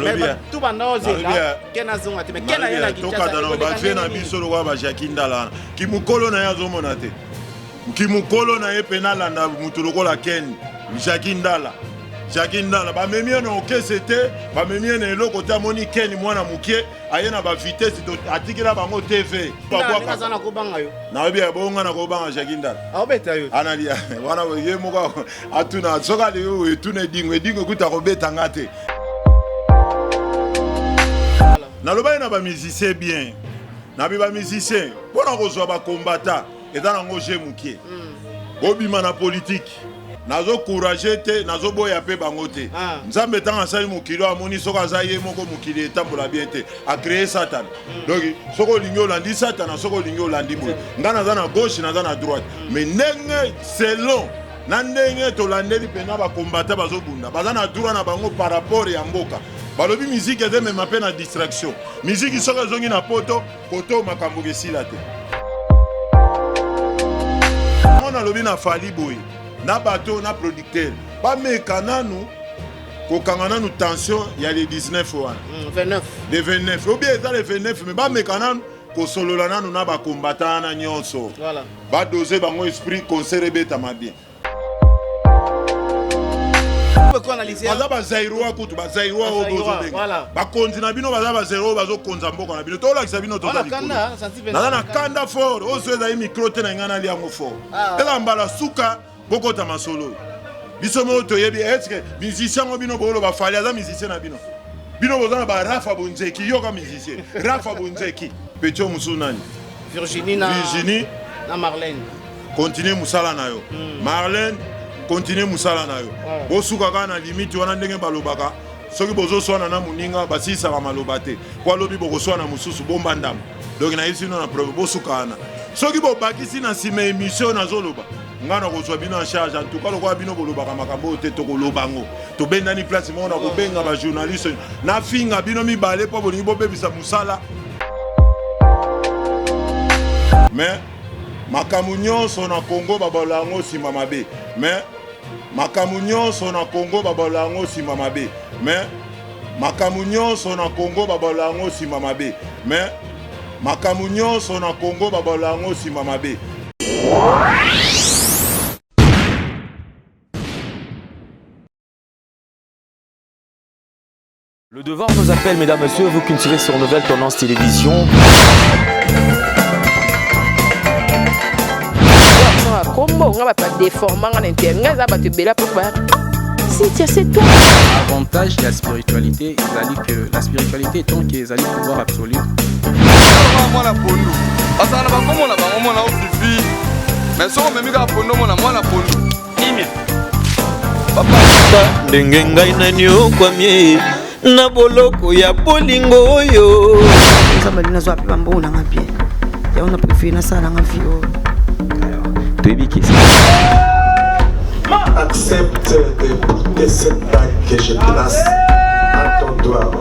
Mais tout banda ozela ken azonga te, mais ken aye na Kinshasa. Tokata na bavie na biso lokola bajaki ndala wana, kimokolo na ye azomona te, kimokolo na ye mpe nalanda motu lokola Ken Jaki Ndala. Jaki Ndala bamemi ye na okese te, bamemi ye na eloko te. Amoni Ken mwana mokie aye na bavitese, atikela bango TV. Nayebi ya bonga na kobanga Jaki Ndala analia wana ye moko atuna soki alingi etuna edingo edingo ekuta kobeta nga te. Nalobaki na bamusicien bien, nabi bamusicien mpo na kozwa bakombata eza nango je mokie bobima na politike. Nazocourage te, nazoboya mpe bango te. Nzambe ntango asali mokili oyo, amoni soki aza ye moko mokili etambola bien te, acréé Satana. Donc soki olingi olandi Satana, soki olingi olandi boye. Ngai naza na gauche, naza na droite, mais ndenge selon na ndenge tolandeli mpena bakombata bazobunda, baza na droit na bango par rapport ya mboka. Balobi miziki eza emema mpe na distraction. Miziki soki ezongi na poto koto, makambo esila te. Ngo nalobi na Fally boye, na bato na producteur bameka nanu kokanga nanu tension ya le 19 wana. 29. Le 29 obi eza le 29, mais bameka nanu kosolola nanu na bakombata wana nyonso, badose bango esprit, concert ebetama bien. Baza bazairoi kutu, bazairoi oyo bozobenga bakonzi na bino, baza bazairoi oyo bazokonza mboka na bino. Tolakisa bino, toza likolo. Naza na kanda fort oyo so ezali micro te na ngai, nali yango fort. Eza mbala suka bokota masolo oyo. Biso moko toyebi est-ce musicien ngo bino boloba Fally aza musicien na bino. Bino boza na barafa bonzeki, yoka musicien Rafa bonzeki petio mosusu nani? Virginie na Virginie. Na Marlène. Continue mosala na yo. Marlène, continue mosala na yo. Bosuka kaka na limite wana. Ndenge balobaka, soki bozoswana na moninga, basilisaka maloba te po alobi bokoswana mosusu bomba ndambo. Donc nayebisi bino na preuve, bosuka wana. Soki bobakisi na nsima émission nazoloba, ngai na kozwa bino en charge. En tout cas, lokola bino bolobaka makambo oyo te, tokoloba yango. Tobendani place moko na kobenga bajournaliste, nafinga bino mibale mpo bolingi bobebisa mosala. Mais makambo nyonso na Congo babalola yango nsima mabe. Mais makambo nyonso na Congo babalola yango nsima mabe. Mais makambo nyonso na Congo babalola yango nsima mabe. Mais makambo nyonso na Congo babalola yango nsima mabe. Le devoir nous appelle, mesdames, messieurs, vous qui nous suivez sur Nouvelle Tendance Télévision. Kombo nga bato badeforma nga na inter nga, eza bato ebele mpo bayaka: "Cynthia, c'est toi." Avantage ya spiritualité ezali que la spiritualité, tant que ezali pouvoir absolu. Mwana pondu bazala na bakombo na bango, mwana ofifi, mais soki omemi kaka pondu, omona mwana pondu kimia. Ndenge ngai naniokwami na boloko ya bolingo oyo. Nzambe alingi nazwa mpe bambongo nanga bien, yango na préféré nasala nanga vie oyo. Toyebi ke Accepte de porter cette bague que je place à ton doigt.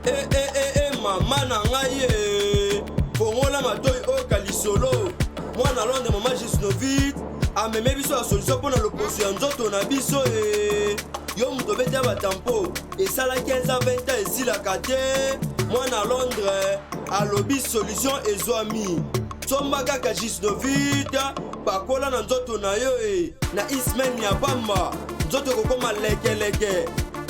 E, e, e, e, mama na ngai e, fongola matoi, oyoka lisolo. Mwana Londres, mama Gisnovit ameme biso ya solution mpo na loposo ya nzoto na biso. E yo moto obeti ya batampo esala 15 a 20 ans esilaka te, mwana Londres alobi solution ezwami. Somba kaka Gisnovit, pakola na nzoto na yo e, na ismaine ya pamba, nzoto ekokoma lekeleke,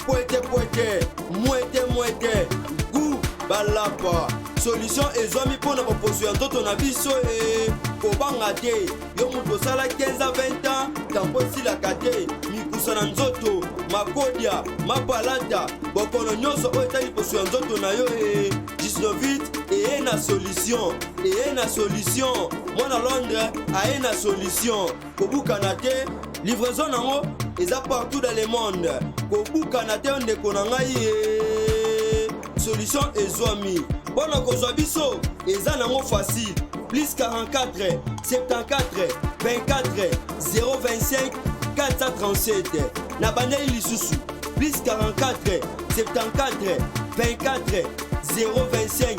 pwete pwete, mwete mwete gu balapa. Solution ezwami mpo na baposo ya nzoto na biso e, kobanga te. Yo moto osala 15 a 20 ans tampo esilaka te, mikusa na nzoto, makodia, mapalata, bokono nyonso oyo etali poso ya nzoto na yo e, Gisnovit eye na solution, eye na solution. Mwana Londres aye na solution. Kobukana te, livraison nango eza partout dans le monde. Kobukana te, ndeko na ngai ye, solution ezwami. Mpo na kozwa biso eza nango facile: plus 44 74 24 025 437. Na bandeli lisusu: plus 44 74 24 025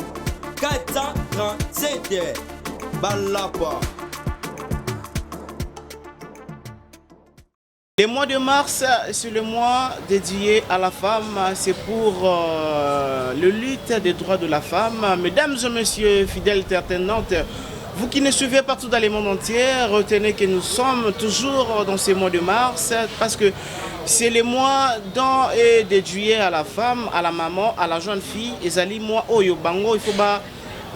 437. Balapa. Le mois de mars, c'est le mois dédié à la femme. C'est pour euh, le lutte des droits de la femme. Mesdames et messieurs, fidèles internautes, vous qui nous suivez partout dans le monde entier, retenez que nous sommes toujours dans ces mois de mars parce que c'est le mois dont est dédié à la femme, à la maman, à la jeune fille. Ezali mois oyo bango, il faut ba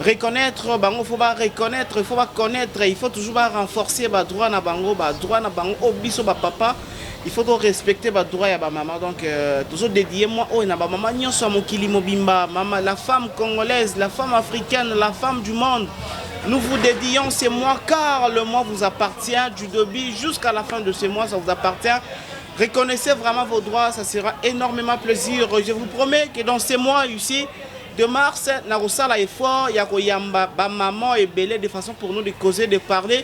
reconnaître bango, faut ba reconnaître, il faut ba connaître, il faut toujours ba renforcer ba droit na bango, ba droit na bango oh biso ba papa, il faut to respecter ba droit ya ba maman. Donc euh, toujours dédié mois oyo na ba maman nyonso ya mokili mobimba, mama la femme congolaise, la femme africaine, la femme du monde. Nous vous dédions ces mois car le mois vous appartient du début jusqu'à la fin de ce mois, ça vous appartient. Reconnaissez vraiment vos droits, ça sera énormément plaisir. Je vous promets que dans ces mois ici, de mars, nakosala effort ya koyamba ba maman ebele de façon pour nous de causer, de parler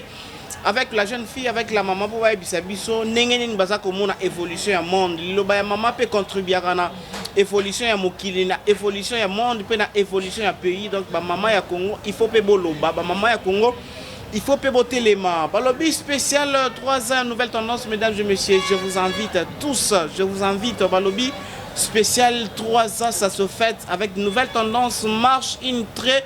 avec la jeune fille, avec la maman po bayebisa biso ndenge nini baza komona évolution ya monde. Liloba ya mama mpe contribuaka na évolution ya mokili, na évolution ya monde mpe na évolution ya pays. Donc ba mama ya Congo, il faut mpe boloba, ba mama ya Congo, il faut mpe botelema. Balobi spécial 3 ans nouvelle tendance, mesdames et messieurs, je vous invite tous, je vous invite. Balobi spécial 3 ans, ça se fait avec nouvelle tendance, marche une très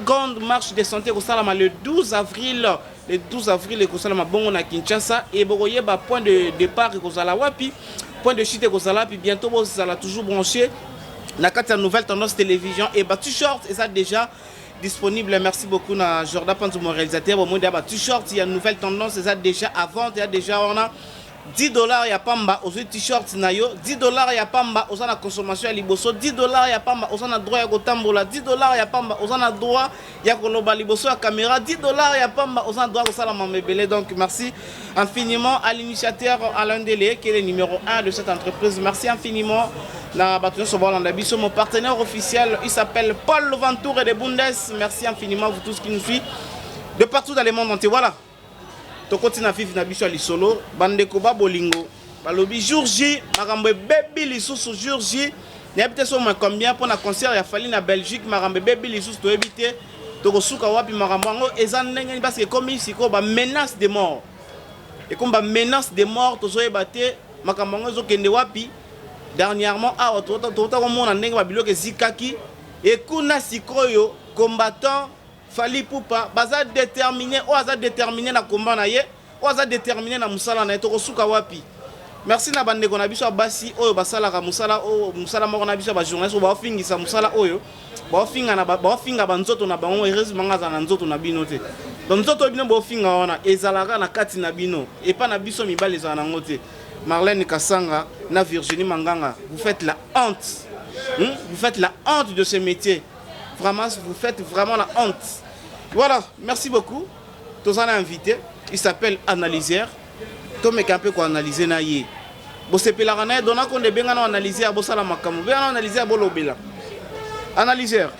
grande marche de santé kosalama le 12 avril, le 12 avril ekosalama bongo na Kinshasa. E bokoyeba point de départ ekozala wapi, point de chute ekozala wapi. Bientôt bozala toujours branché na kati ya Nouvelle Tendance Télévision et ba t-shirt eza déjà disponible. Merci beaucoup na Jordan Panzu, mon réalisateur. Bomoi ya ba t-shirt ya Nouvelle Tendance eza déjà à vente, ya déjà wana. 10 $ ya pamba, ozwi t-shirt na yo. 10 $ ya pamba, oza na consommation ya liboso. 10 $ ya pamba, oza na droit ya kotambola. 10 $ ya pamba, oza na droit ya koloba liboso ya caméra. 10 $ ya pamba, oza na droit ya kosala mama ebele. Donc merci infiniment à l'initiateur Alain Dele, qui est le numéro 1 de cette entreprise. Merci infiniment na bato nyonso bolanda biso. Mon partenaire officiel, il s'appelle Paul Ventour de Bundes. Merci infiniment, vous tous qui nous suivez de partout dans le monde entier. Voilà, tokoti na vif na biso ya lisolo. Bandeko ba bolingo, balobi jour J makambo ebebi lisusu. Jour J, nayebi te so combien mpo na concert ya Fally na Belgique. Makambo ebebi lisusu, toyebi te tokosuka wapi. Makambo yango eza ndenge nini? Parce que ekomi sikoyo bamenace de mort, ekomi bamenace de mort. Tozoyeba te makambo yango ezokende wapi. Dernièrement awa tota komona ndenge babiloko ezikaki ekuna. Sikoyo combattant Fally Ipupa baza déterminé, oyo aza déterminé na komba na ye, oyo aza déterminé na mosala na ye. Tokosuka wapi? Merci na bandeko na biso ya basi oyo basalaka mosala oyo, mosala moko na biso ya bajournaliste, oyo baofingisa mosala oyo, baofinga na baofinga banzoto na bango. Heureusement nga aza na nzoto na bino te. Donc nzoto oyo bino bofinga wana ezalaka na kati na bino, epa na biso mibali ezala nango te. Marlène Kasanga na Virginie Manganga, vous faites la honte, Vous faites la honte de ce métier. Vraiment, vous faites vraiment la honte. Voilà, merci beaucoup. Toza na invité, il s'appelle Analyseur. Tomeka mpe koanalyse na ye. Bosepelaka na ye dona konde ebenga na Analyseur, bosala makambo benga na Analyseur, bolobela. Analyseur,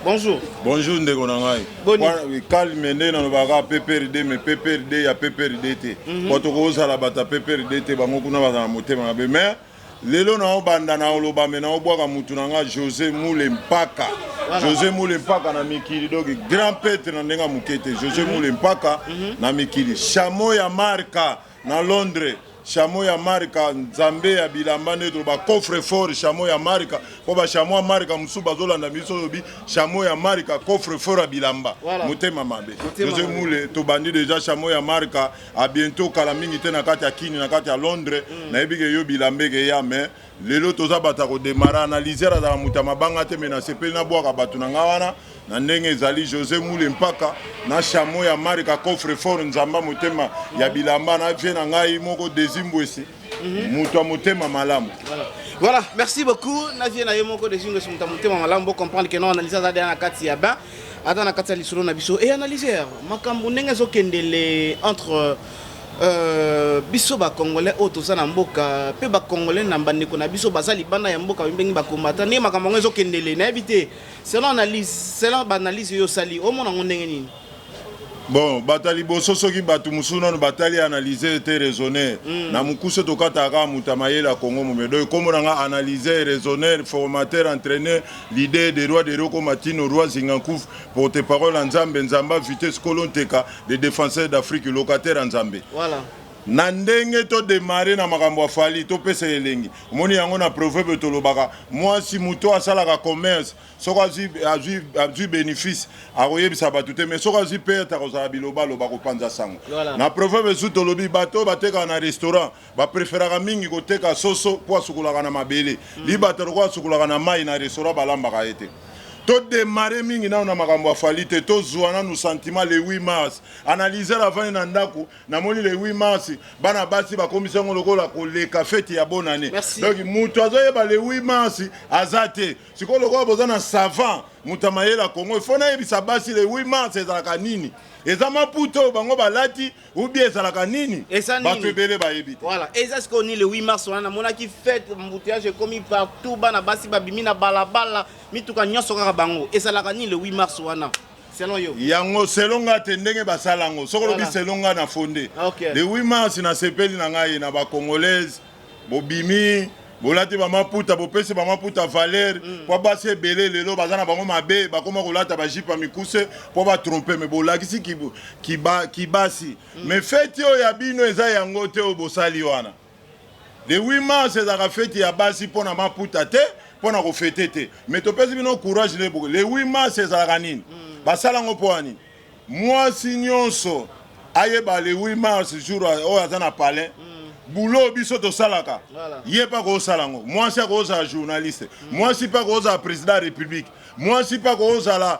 bonjour. Bonjour ndeko na ngai. Boni? Calme. Nde nalobaka PPRD, mais PPRD ya PPRD te, po tokozala bato ya PPRD te. Bango kuna bazala na motema mabe, mais lelo naobanda na oloba me naobwaka mutu na nga José Mule Mpaka. José Mule Mpaka na mikili, donc grand prêtre na ndenge ya moke te. José Mule Mpaka na mikili, chameau ya marka na Londres, chameau ya marka, nzambe ya bilamba, nde toloba coffre fort, chameau ya marka, mpo bachameau ya marka mosusu bazolanda biso. Olobi chameau ya marka, coffre fort ya bilamba. Motema mabe. Motema José mabe. Mule, tobandi déjà chameau ya marka. A bientôt, kala mingi te, na kati ya Kini, na kati ya Londres. Nayebi ke yo bilamba ekeya, mais lelo toza bato ya kodémarrer. Analyseur azala moto ya mabanga te, me nasepeli nabwaka bato na nga wana na ndenge ezali. José Mule Mpaka na chameau ya marka, coffre fort, nzamba motema ya bilamba, na vie na ngai moko Desimbwesi, moto ya motema malamu. Voilà, merci beaucoup. Na vie na ye moko Desingo moto ya motema malamu. Bo comprendre que non, analyseur aza deya na kati ya bain, ata na kati ya lisolo na biso. E analyseur, makambo ndenge ezokendele entre biso bacongolais oyo toza na mboka mpe bacongolais na bandeko na biso baza libanda ya mboka, ndenge bakombata, ndenge makambo yango ezokendele, nayebi te, selon analyse, selon baanalyse oyo osali, omona yango ndenge nini? Bon, bato ya liboso, soki bato mosusu nano batali analyse te, raisonner na mokuse, tokataka kaka moto ya mayele ya Kongo mome. Donc kombo na nga analyseur, raisonneur, formateur, entraîneur, leader des rois de roko matino, roi Zingankouf, porte parole ya Nzambe, Nzamba vitesse, kolo nteka, le défenseur d'Afrique, locataire ya Nzambe. Na ndenge to demarrer na makambo ya Fally, topesa elengi. Omoni yango na proverbe tolobaka, mwasi moto asalaka commerce, soki azwi, azwi, azwi benefice akoyebisa bato te, mais soki azwi perte akozala bilobaloba, kopanza sango. Voilà. Na proverbe esusu tolobi, bato oyo batekaka na restaurant bapreferaka mingi koteka soso mpo asukolaka na mabele. Libata lokola asukolaka na mai na restaurant balambaka ye te. To demarrer mingi nano na makambo ya Fally te, tozwa nanu sentiment le 8 mars. Analyseur avandi na ndako, namoni le 8 mars bana basi bakomisi yango lokola koleka feti ya bonne année. Merci. Donc moto azoyeba le 8 mars aza te. Sikoyo lokola boza na savant, moto ya mayele ya Congo, il faut nayebisa basi le 8 mars ezalaka nini, eza maputa oyo bango balati ou bien ezalaka nini? Eza nini? Bato ebele bayebi te. Voilà, eza sikoyo ni le 8 mars wana namonaki fête, embouteillage ekomi partout, bana basi babimi na balabala, mituka nyonso kaka bango. Ezalaka nini le 8 mars wana selon yo? Yango selon nga te, ndenge basala yango. Soki olobi selon nga na fonde, le 8 mars nasepeli na ngai na bacongolaise, bobimi, bolati bamaputa, bopesi bamaputa valeur, mpo basi ebele lelo baza na bango mabe, bakoma kolata bajipe ya mikuse mpo batrompe, me bolakisi kibasi. Mais feti oyo ya bino eza yango te oyo bosali wana. Le 8 mars ezalaka feti ya basi mpo na maputa te, mpo na kofete te, mais topesi bino courage. Le 8 mars ezalaka nini? Basala yango mpo ya nini? Mwasi nyonso ayeba le 8 mars, jour oyo aza na palin, boulot biso tosalaka, ye mpe akozala yango. Mwasi akozala journaliste, mwasi mpe akozala président ya république, mwasi mpe akozala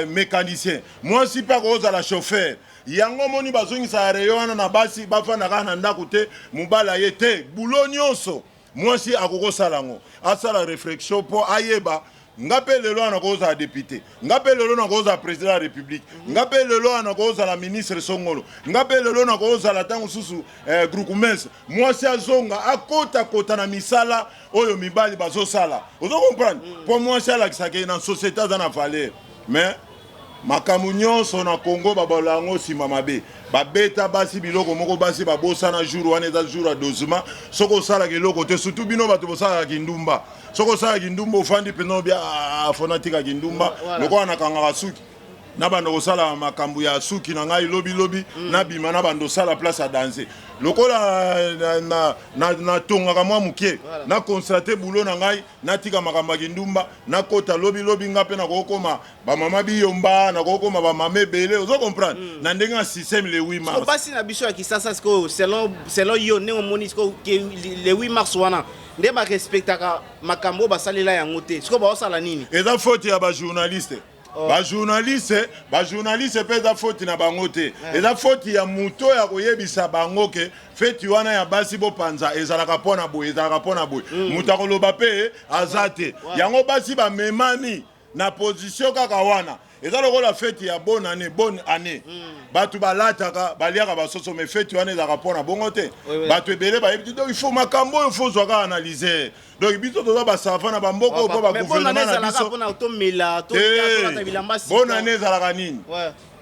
mécanicien, mwasi mpe akozala chauffeur. Yango omoni bazongisaka rayon wana na basi, bafanda kaka na ndako te, mobali aye te. Boulot nyonso mwasi akokosala yango, asala réflexion mpo ayeba: nga mpe lelo wana nakozala député, nga mpe lelo nakozala président ya république, nga mpe lelo wana nakozala ministre songolo, nga mpe lelo nakozala ntango mosusu groupements. Mwasi azonga akotakota na misala oyo mibali bazosala, ozo comprendre, mpo mwasi alakisaka ye na société aza na valeur. Mais makambo nyonso na Congo babalola yango nsima mabe, babeta basi biloko moko, basi babosana jour wana eza jour ya dosement. Soki osalaka eloko te, surtout bino bato bosalaka kindumba, soki osalaka kindumba, ofandi mpenza obia fona tika kindumba, lokola nakangaka suki, nabanda kosala makambo ya suki na ngai lobilobi, nabima nabanda osala place ya danse, lokola natongaka mwa moke, naconstater boulot na ngai, natika makambo ya kindumba, nakota lobilobi nga mpe nakokoma bamama biyomba, nakokoma bamama ebele, ozo comprendre, na ndenge ya système le 8 mars. Basi na biso ya Kisasa sikoyo, selon yo, ndenge omoni sikoyo le 8 mars wana, nde barespectaka makambo oyo basalela yango te, sikoyo baosala nini? Eza faute ya bajournaliste. Bajournaliste mpe eza faute na bango te, eza faute ya moto ya koyebisa bango ke feti wana ya basi bopanza ezalaka mpo na boye, ezalaka mpo na boye. Moto akoloba mpe aza te. Yango basi bamemani na position kaka wana. Eza lokola feti ya bonne année. Bonne année, bato balataka, baliaka basoso, mais feti wana ezalaka mpo na bongo te. Bato ebele bayebi te. Donc il faut makambo oyo faut ozwaka analyse. Donc biso toza basavant na bamboka oyo mpo bagouvernement na biso. Bonne année ezalaka nini?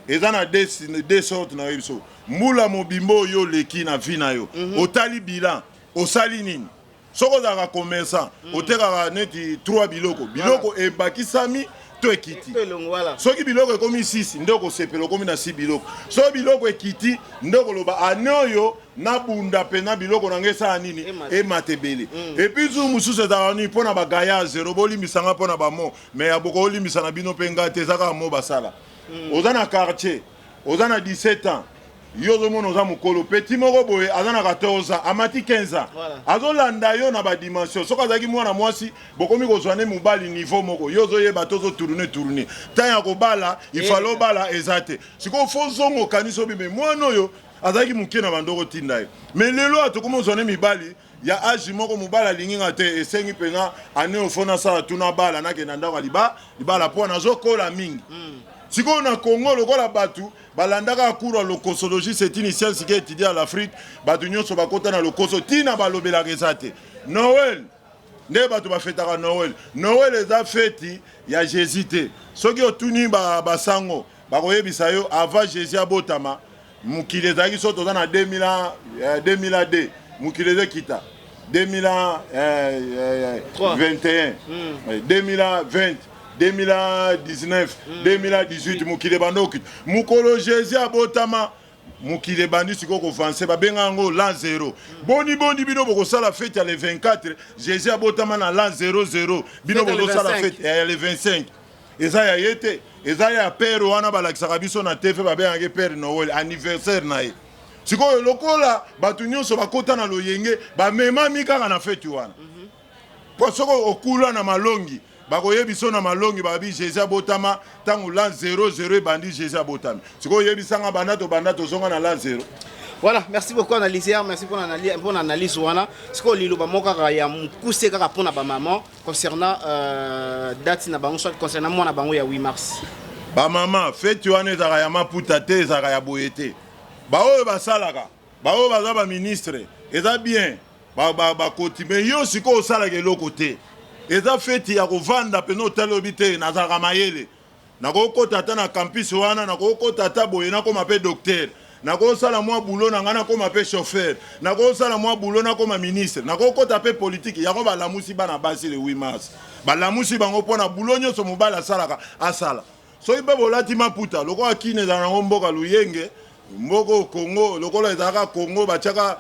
Eza na deux sortes. Na biso mbula mobimba oyo oleki na vie na yo, otali bilan, osali nini? Soki ozalaka commerçant, otekaka neti 3 biloko, biloko ebakisami to ekiti? Soki biloko ekomi 6, nde okosepela, okomi na 6 biloko. Soki biloko ekiti, nde okoloba ane oyo nabunda mpena biloko na ngai esala nini, emata ebele. Et puis jour mosusu ezalaka nini? Mpo na bagaya ya zero, bolimbisanga mpo na bamo, mais ya boko olimbisa na bino mpe ngai te, eza kaka mo basala. Oza na quartier, oza na 17 ans, yo ozomona oza mokolo, petit moko boye aza na 14 ans, amati 15 ans, azolanda yo na badimension. Soki azalaki mwana mwasi, bokomi kozwa ne mobali niveau moko, yo ozoyeba te, ozotourner tourner, ntan ya kobala ifale obala eza te. Sikoyo faut zongo okanisi obime mwana oyo azalaki moke na bando kotinda ye. Mais lelo atokomi ozwa ne mibali ya age moko, mobali alingi nga te, esengi mpenza ane ofo nasala tuna bala, nakenda ndako ya libala mpo nazokola mingi. Sikoyo na Congo, lokola bato balandaka cours ya lokosologie, c'est une science qui étudie à l'Afrique, bato nyonso bakota na lokoso, ntina balobelaka eza te. Noël, nde bato bafetaka Noël. Noël eza feti ya Jésus te. Soki otuni basango, bakoyebisa yo avant Jésus abotama, mokili ezalaki. So toza na 2000, 2002, mokili ezokita 2021, 2020, 2019, 2018, mokili ebanda okita. Mokolo Jésus abotama, Mokili ebandi sikoyo koavancer, babenga yango l'an 0. Boni boni bino bokosala fête ya le 24, Jésus abotama na l'an 00, bino Fête ya le bozosala 25. Fête ya le 25 eza ya ye te, eza ya père wana balakisaka biso na TV, babengaki Père Noël, anniversaire na ye. Sikoyo lokola bato nyonso bakota na loyenge, bamemami kaka na fête wana, mpo soki okula na malongi, bakoyebi so na malongi, babi Jésus abotama ntango l'an 00 ebandi, Jésus abotami. Sikoyo oyebisanga, banda tobanda, tozonga na l'an 0. Voilà, merci beaucoup analyseur, merci pour l'analyse wana. Sikoyo liloba moko kaka ya mokuse kaka mpona bamama concernant date na bango, soit concernant mwana bango ya 8 mars. Bamama, fête wana ezalaka ya maputa te, ezalaka ya boye te. Baoyo basalaka, baoyo baza baministre, eza bien bakoti, mais yo sikoyo osalaka eloko te. Eza fête ya kovanda mpena, otali, oyebi te, nazalaka mayele, nakokota ata na campus wana, nakokota ata boye, nakoma mpe docteur, nakosala mwa boulot na ngai, nakoma mpe chauffeur, nakosala mwa boulot, nakoma ministre, nakokota mpe politike. Yango balamusi bana basi le 8 mars, balamusi bango mpo na boulot nyonso mobali asalaka, asala. Soki mpe bolati maputa, lokola kini ezala nango mboka luyenge, mboka Kongo, lokola ezalaka Kongo, batiaka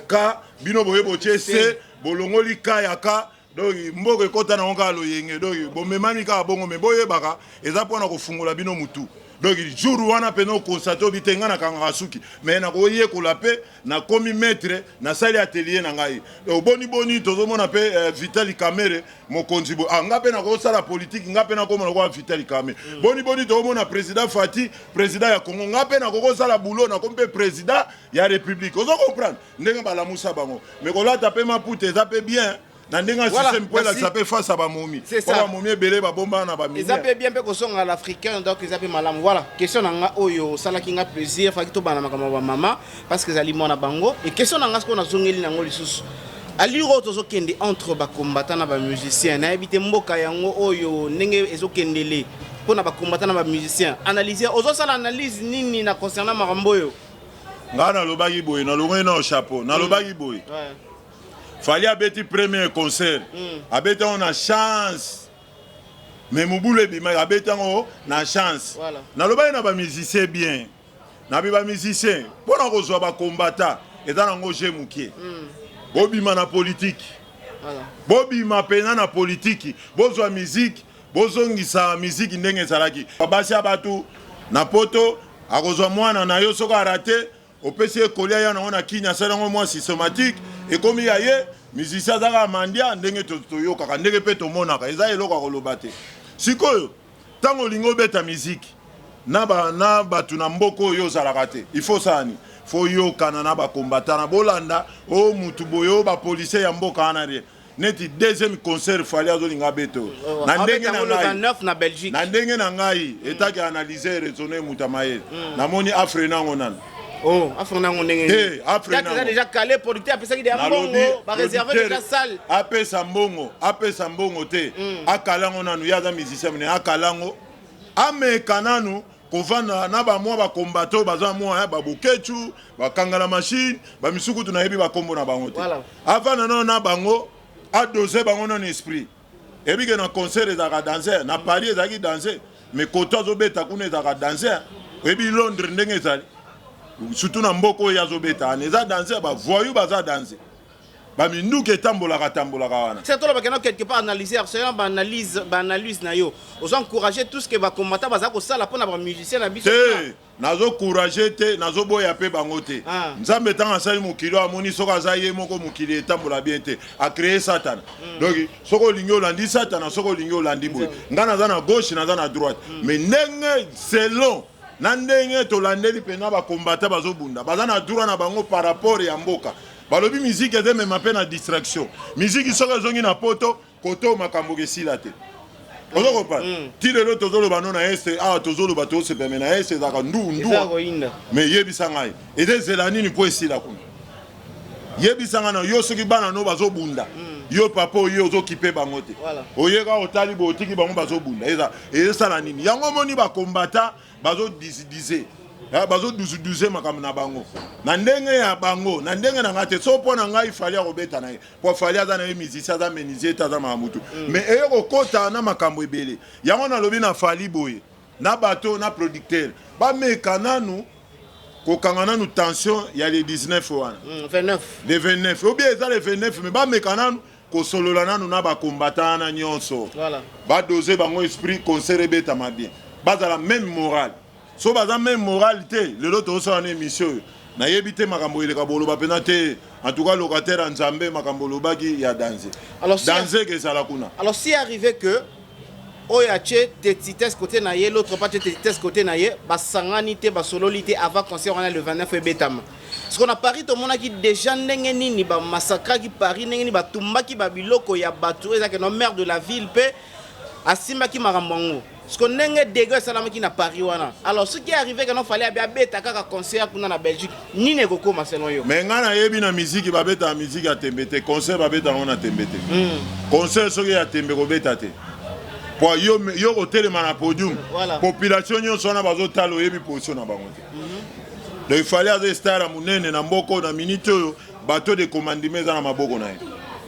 ka, bino boye botie se, bolongoli ka ya ka, donc mboka ekɔta nango kaka loyenge. Donc bomemami kaka bongo, mais boyebaka eza mpona kofungola bino mutu. Donc jour wana mpena oconstater, obi te, ngai nakangaka suki, mais nakoyekola mpe, nakomi maître, nasali atelier na ngai. Donc boni boni tozomona mpe Vital Kamerhe mokonzi boye, ah, nga mpe nakosala politike, nga mpe nakoma lokola Vital Kamerhe. Boni boni tozomona président Fatshi, président ya Congo, nga mpe nakokosala boulot, nakomi mpe président ya République. Ozo comprendre ndenge balamusa bango. Mais kolata mpe maputa eza mpe bien na ndenge ya système, mpo elakisa mpe face ya bamomi, po bamomi ebele babombana na baminière. Eza mpe bien mpe kozonga l'Africain, donc eza mpe malamu. Voilà, question na nga oyo osalaki nga plaisir, faki tobanda makambo ya bamama parce que ezali mwana bango. E question na nga sikoyo, nazongeli nango lisusu, allure oyo tozokende entre bacombattant na bamusicien, nayebi te mboka yango oyo ndenge ezokendele mpona bacombattant na bamusicien. Analyse, ozosala analyse nini na concernant makambo oyo? Ngai nalobaki boye, nalongoi na chapeau, nalobaki boye: Fally abeti premier concert, abeti yango na chance, mais mobulu ebimaki, abeti yango na chance. Nalobaki na bamusicien bien, nabi bamusicien, mpona kozwa bacombattant eza nango jeu mokie. Bobima na politike, bobima mpena na politiki, bozwa miziki, bozongisa miziki ndenge ezalaki. Basi ya bato na Poto, akozwa mwana na yo, soki arate, opesi ye kolia ya nango na kini, asali yango mwa systématique, ekomi ya ye. Musicien azaka mandia, ndenge toyokaka, ndenge mpe tomonaka, eza eloko ya koloba te. Sikoyo ntango olingi obeta miziki na bato na mboka oyo ozalaka te, il faut osala nini? Faut yokana na bacombattant na bolanda o mutu boye, oyo bapolicier ya mboka wana rien. Neti deuxième concert Fally azolinga abeta oyo, na ndenge na ngai, na Belgique, na ndenge na ngai etaki analyse, raisonner, mutu ya mayele, namoni afreiner yango nano. Oh, afreiner yango ndenge te? Afreiner. Eza déjà calé, producteur apesaki de ya mbongo, baréserve déjà salle. Apesa mbongo, apesa mbongo te, akala yango nanu. Ye aza musicien mene, akala yango, ameka nanu kovanda na bamwa bacombattant oyo baza mwa babokecu, bakangala machine, bamisukutu, nayebi bakombo na bango te. Avanda nano na bango, adose bango nano esprit. Eyebi ke na concert ezalaka danser, na Paris ezalaki danser, mais koto azobeta kuna ezalaka danser. Oyebi Londres ndenge ezali, surtout na mboka oyo azobeta wana, eza danser, bavoyou baza danser, baminduki etambolaka tambolaka wana. C'est toi bakena quelque part analyser, selon baanalyse na yo, ozo encourager tout ce que bacombattant baza kosala mpona bamusicien na biso? Te, nazocourage te, nazoboya mpe bango te. Nzambe ntango asali mokili oyo, amoni soki aza ye moko, mokili etambola bien te, acréer Satana. Donc soki olingi olandi Satana, soki olingi olandi boye, ngai naza na gauche, naza na droite. Mais ndenge selon na ndenge tolandeli mpena, bacombattant bazobunda, baza na droit na bango par rapport ya mboka. Balobi miziki ezemema mpe na distraction. Miziki soki ezongi na Poto, koto makambo esila te. Ozo comprendre? Ti lelo tozoloba no na este awa, tozoloba, tozosepeme na este, ezalaka ndu eza ndu. Koyinda. Mais yebisa ngai, eza ezela nini mpo esila kuna? Yebisa ngai na yo, soki bana no bazobunda, yo papa oye, ozokipe bango te. Oye kaka, otali boye, otiki bango bazobunda, eza ezosala nini? Yango omoni bacombattant bazodizidize, bazoduzuduze makambo na bango na ndenge ya bango, na ndenge na ngai te. So mpo na ngai, Fally akobeta na ye, mpo Fally aza na ye musicien, aza menuisier te, aza makambo tu, mais eye kokota na makambo ebele. Yango nalobi na Fally boye, na bato na producteur, bameka nanu. Kokanga nanu tension ya le 19 wana. 29. Le 29. Ou bien eza le 29 mais bameka nanu kosolola nanu na ba combattants wana nyonso. Voilà. Ba doser bango esprit concert ebetama bien. Bazala même morale. So baza même morale te lelo tozosala na émission oyo. Nayebi te makambo eleka boloba pena te. En tout cas locataire ya Nzambe makambo olobaki ya danger. Alors, si danger ezala kuna. Alors si arrivé que oyo atie tetites côté na ye, l'autre pas tetites côté na ye, basangani te, basololi te avant concert wana le 29 ebetama. Parce qu'on a Paris tomonaki déjà ndenge nini ba massacraki Paris, ndenge nini batumbaki ba biloko ya bato, ezalaki no maire de la ville pe asimbaki makambo yango. Parce que ndenge dégâts esalamaki na Paris wana. Alors ce qui est arrivé que non fallait abi abeta kaka concert kuna na Belgique, nini ekokoma selon yo? Mais nga nayebi na musique babeta musique ya tembe te, concert babeta yango na tembe te. Concert soki ya tembe kobeta te. Po yo yo kotelema na podium. Voilà. Population nyonso wana bazotala oyebi position na bango te. Donc il fallait aza star ya monene na mboko na minute oyo bateau de commandement eza na maboko na ye.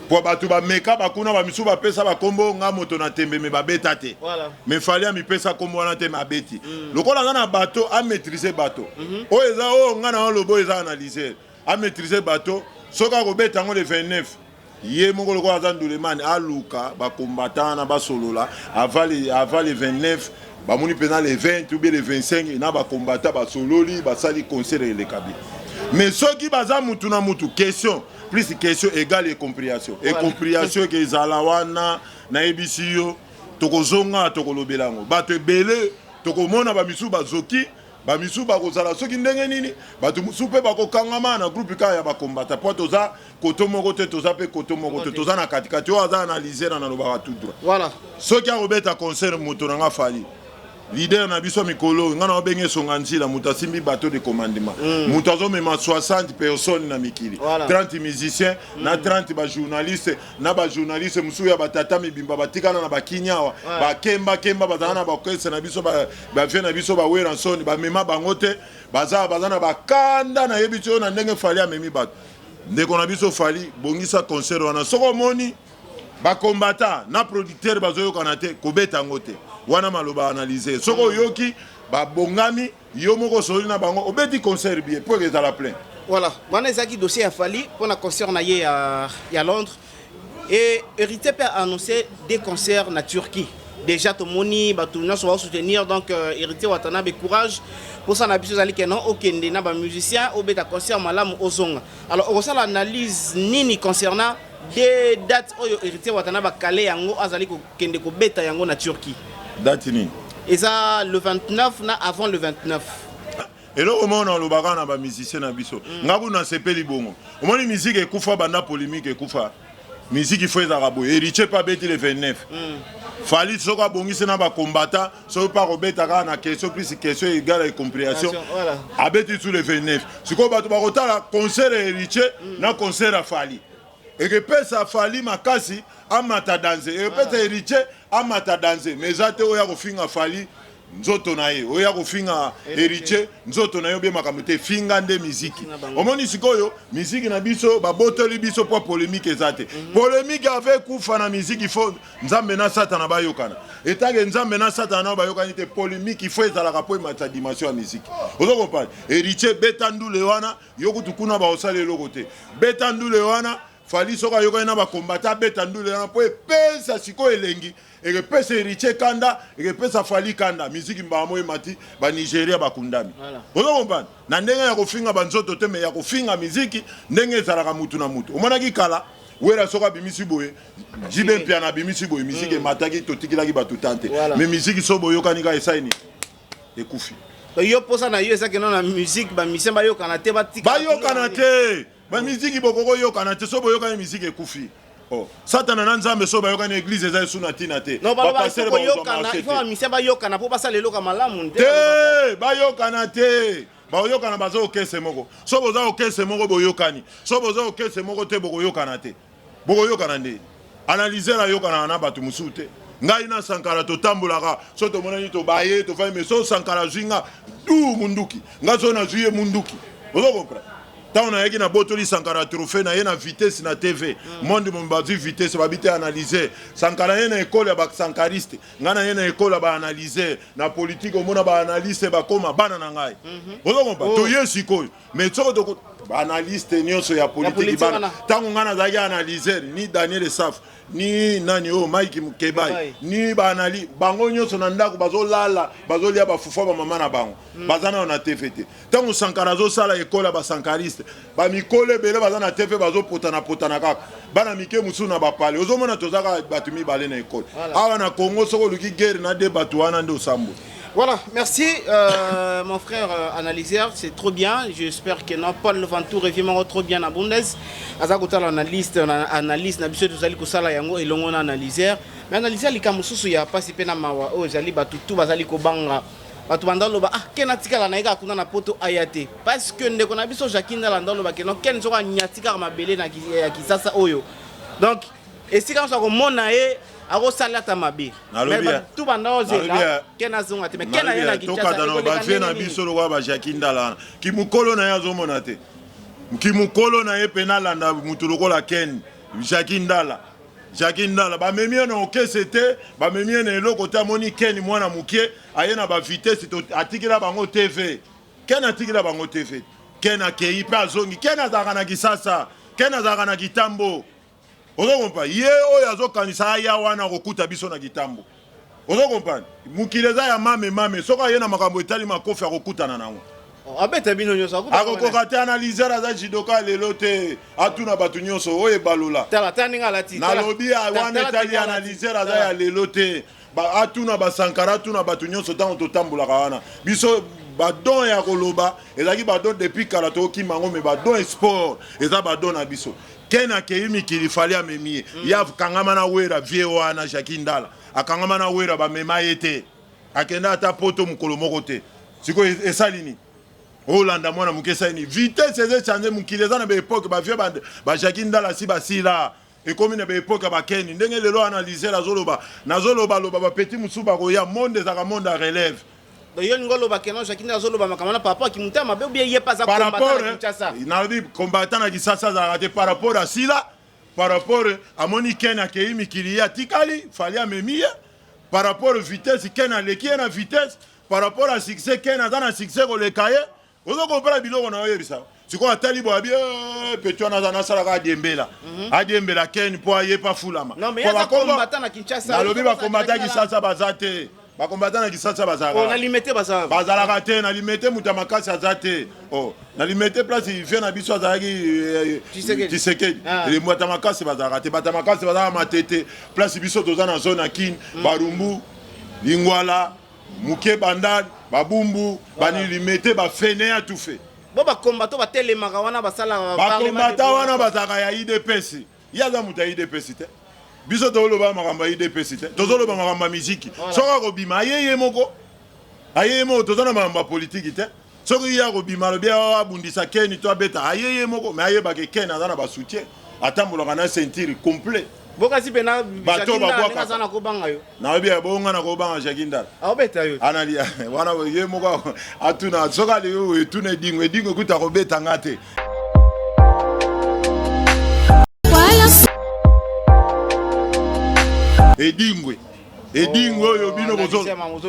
Po bato bameka bakuna bamisu bapesa bakombo nga moto na tembe me babeta te. Voilà. Mais fallait amipesa kombo wana te me abeti. Lokola aza na bateau a maîtriser bateau. Oyo eza oyo nga na olobo eza analyser. A maîtriser bateau soki akobeta yango le 29 ye moko lokola aza ndulemani aluka ba combattant na basolola avant le, avant le 29 bamoni mpena le 20 ou bien le 25 na ba combattant basololi basali concert eleka bien. Mais soki baza mutu na mutu question plus question égale incompréhension. Voilà. Incompréhension eke ezala wana nayebisi yo tokozonga tokolobela yango bato ebele tokomona bamisusu bazoki bamisusu bakozala soki ndenge nini bato mosusu mpe bakokangama na groupe kaka ya bakombata po toza koto moko te toza mpe koto moko te toza na katikati oyo aza analyse na nalobaka tout droit. Voilà. Soki akobeta concert moto na nga Fally leader na biso mikolo nga na obenge songa nzila moto asimbi bateau de commandement. Moto azomema 60 personnes na mikili. Voilà. 30 musiciens na 30 ba journalistes na ba journalistes mosusu ya batata mibimba batikala na bakinyawa. Ouais. Bakemba kemba bazala na ba orchestre na biso ba ba vieux na biso ba Werrason bamema bango te baza baza na bakanda nayebi ti oyo na ndenge Fally amemi bato. Ndeko na biso Fally bongisa concert wana soko omoni ba combattant na producteur bazoyokana te kobeta yango te wana maloba analyser soko oyoki babongami yo moko osoli na bango obeti concert bien po ezala plein. Voilà, wana ezalaki dossier ya Fally pour na concert na ye ya Londres et Héritier peut annoncer des concerts na Turquie. Déjà tomoni bato nyonso ba soutenir donc Héritier Watanabe courage pour ça na biso ezali ke non okende na ba musicien obeta concert malamu ozonga. Alors okosala analyse nini concernant des dates oyo Héritier Watanabe akale yango azali kokende kobeta yango na Turquie? Date nini? Eza le 29 na avant le 29. Eloko moko nalobaka na ba musicien na biso. Nga kuna nasepeli bongo. Omoni musique ekufa banda polémique ekufa. Musique il faut ezalaka boye. Héritier pa beti le 29. Fally soko abongisi na ba combattant, soki pa kobeta kaka na question plus question égale incompréhension. Voilà. Abeti sous le 29. Sikoyo bato bakotala concert ya Héritier na concert ya Fally. Ekepesa Fally makasi amata danse. Ekepesa Héritier amata danse. Mais eza te oyo akofinga Fally nzoto na ye, oyo akofinga Héritier nzoto na ye obie makambo te, finga nde miziki. Omoni sikoyo miziki na biso babotoli biso po polémique eza te. Polémique avec kufa na miziki il faut Nzambe na Satana bayokana. Etange Nzambe na Satana na bayokani te polémique il faut ezalaka po ematisa dimension ya miziki. Ozo comprendre? Héritier beta ndule wana yo kutu kuna ba osala eloko te. Beta ndule wana Fally soko ayokani na ba combattant beta ndule wana po epesa sikoyo elengi. Ekepesa Héritier kanda, ekepesa Fally kanda, miziki mbala moyo emati ba Nigeria bakundami. Voilà. Ozo comprendre? Na ndenge ya kofinga ba nzoto te mais ya kofinga miziki ndenge ezalaka mutu na mutu. Omonaki kala Wera soko abimisi boye, JB Mpiana abimisi boye, miziki emataki totikilaki bato tante. Voilà. Mais miziki so boyokani kaka esali nini? Ekufi. Donc yo posa na yo ezaki na musique ba musicien bayokana te batika. Bayokana te. Ba miziki bokoko yokana te so boyokani miziki ekufi. Oh, Satana na Nzambe so bayokani église eza esu na tina te. Non, Ba baloba, pasteur il faut bakozwa koyokana, marché il faut te. ba musicien bayokana po basala eloko ya malamu nde. Te, bayokana te. Bayokana baza okese moko. So boza okese moko boyokani. So boza okese moko te bokoyokana te. Bokoyokana nde. Analyser ayokana na bato mosusu te. Ngai na Sankara totambolaka so tomonani tobaye tofandi mais so Sankara azwi nga du munduki. Nga so nazwi ye munduki. Ozo comprendre? Ntango nayaki nabotoli Sankara trophée na ye na vitesse na TV, monde mobimba bazwi vitesse, babi te analyser Sankara ye na ekole ya basankariste, ngai na ye na ekole ya baanalyser na politike. Omona baanalyste bakoma bana na ngai, ozokompa? Toye sikoyo, mais soko toko baanalyste nyonso ya politiki bana. Ntango ngai nazalaki analyser, ni Daniel Saf, ni nani oyo Mike Mukebai, ni baanali bango nyonso na ndako bazolala, bazolia bafufu ya bamama na bango, baza nano na TV te. Ntango Sankara azosala ekole ya basankariste, bamikolo ebele baza na TV, bazopotana potana kaka, bana mike mosusu na bapale. Ozomona, toza kaka bato mibale na ekole awa na Congo. Soki oluki guerre na de bato wana nde osambwe. Voilà, merci mon frère analyseur, c'est trop bien. J'espère que non, Paul Ventoux revient trop bien à Bundes. Aza kotala analyste, analyse na biso tozali kosala yango elongo na analyseur. Mais analyseur, likambo mosusu ya pasi pe na mawa oyo ezali, bato tu bazali kobanga. Bato banda loba: ah, Ken atikala na ye kaka kuna na Poto, aya te, parce que ndeko na biso Jacques Ndala nda loba ke non, Ken soko anyati kaka mabele na ya Kisasa oyo, donc esika nyonso akomona ye akosala ata mabe. Tu banda ozela Ken azonga te, mais Ken aye na Kinshasa. Bavie na biso lokola bajaki Ndala wana, kimokolo na ye azomona te, kimokolo na ye mpe nalanda motu lokola Ken Jaki Ndala. Jaki Ndala bamemi ye na okese te, bamemi ye na eloko te. Amoni Ken mwana moke aye na bavitesse, atikela bango TV. Ken atikela bango TV. Ken akei mpe azongi. Ken azalaka na Kisasa, Ken azalaka na Kitambo. Ozokompa ye oyo azokanisa aya wana akokuta biso na Kitambo. Ozokomprendre, mokili eza ya mame mame. Soki aye na makambo etali makofi, akokutana nango. Abeta bino nyonso. Akokoka te. Analyseur aza judoka lelo te, atuna bato nyonso oyo ebalola. Nalobi wana etali analyseur aza ya lelo te. Atuna basankara, atuna bato nyonso. Ntango totambolaka wana, biso badon ya koloba ezalaki badon depuis kala, tokokima yango, mais badon sport eza badon na biso. Ken akei mikili, Fally amemi ye. Ye akangama na Wera. Vie wana Jaki Ndala akangama na Wera, bamema ye te, akenda ata Poto mokolo moko te. Sikoyo esali nini? Olanda mwana moke, esali nini? Vitesse eza echange, mokili eza na baépoque. Bavie bajaki Ndala si basila, ekomi na baépoque ya bakeni. Ndenge lelo analyseur azoloba, nazolobaloba, bapeti mosusu bakoya. Monde ezalaka monde ya relève. Yo olingi oloba ke non, Jacques Ndala azoloba makambo wana par rapport akimuta mabe, ou bien ye mpe aza combattant na Kinshasa? Nalobi combattant na Kisasa azalaka te. Par rapport asila, par rapport amoni Ken akei mikili, ye atikali, Fally amemi ye. Par rapport vitesse, Ken aleki ye na vitesse. Par rapport à succès, Ken aza na succès koleka ye. Ozo comprendre biloko na oyebisa? Sikoyo atali boye, abi petit wana aza, nasalaka adiembela, adiembela Ken mpo aye pa fulama. Nalobi bakombata Kisasa baza te, bakombata na Kisasa bazalaka te. Na Limete moto ya makasi aza te. Oh, na Limete place vie na biso azalaki Tshisekedi, bato ya makasi bazalaka te. Bato ya makasi bazalaka Matete, place biso toza na zone ya Kine, Barumbu, Lingwala, Moke, Bandal, Babumbu, bani Limete bafene ya tufe. Bo bakombato batelemaka wana, basalaka. Bakombata wana bazalaka ya UDPS. Ye aza moto ya UDPS te. Biso tozoloba makambo ya UDPS te, tozoloba makambo ya miziki. Soki akobima, aye ye moko, aye ye moko. Toza na makambo ya politiki te. Soki ye akobima, alobi abundisa Ken to abeta, aye ye moko. Mais ayebaka Ken aza na basoutien, atambolaka na ceinture complet. Bokasi mpe na bato babwaka na kobanga yo. Nayebi ya bonga na kobanga Jacques Ndala. Aobeta yo. Anali wana, ye moko atuna. Soki alingi etuna Edingo, Edingo ekuta kobeta nga te. Edingwe, Edingwe oyo bino bozo,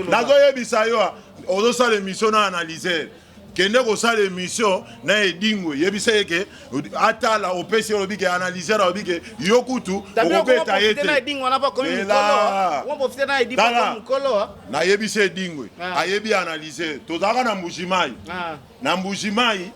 nazoyebisa yo, ozosala émission na analyseur, kende kosala émission na Edingwe, yebisa ye ke atala, opesi, olobi ke analyseur alobi ke yo kutu okobeta ye te. Nayebisi Edingwe, ayebi analyseur. Tozalaka na Mbujimai, na Mbujimai,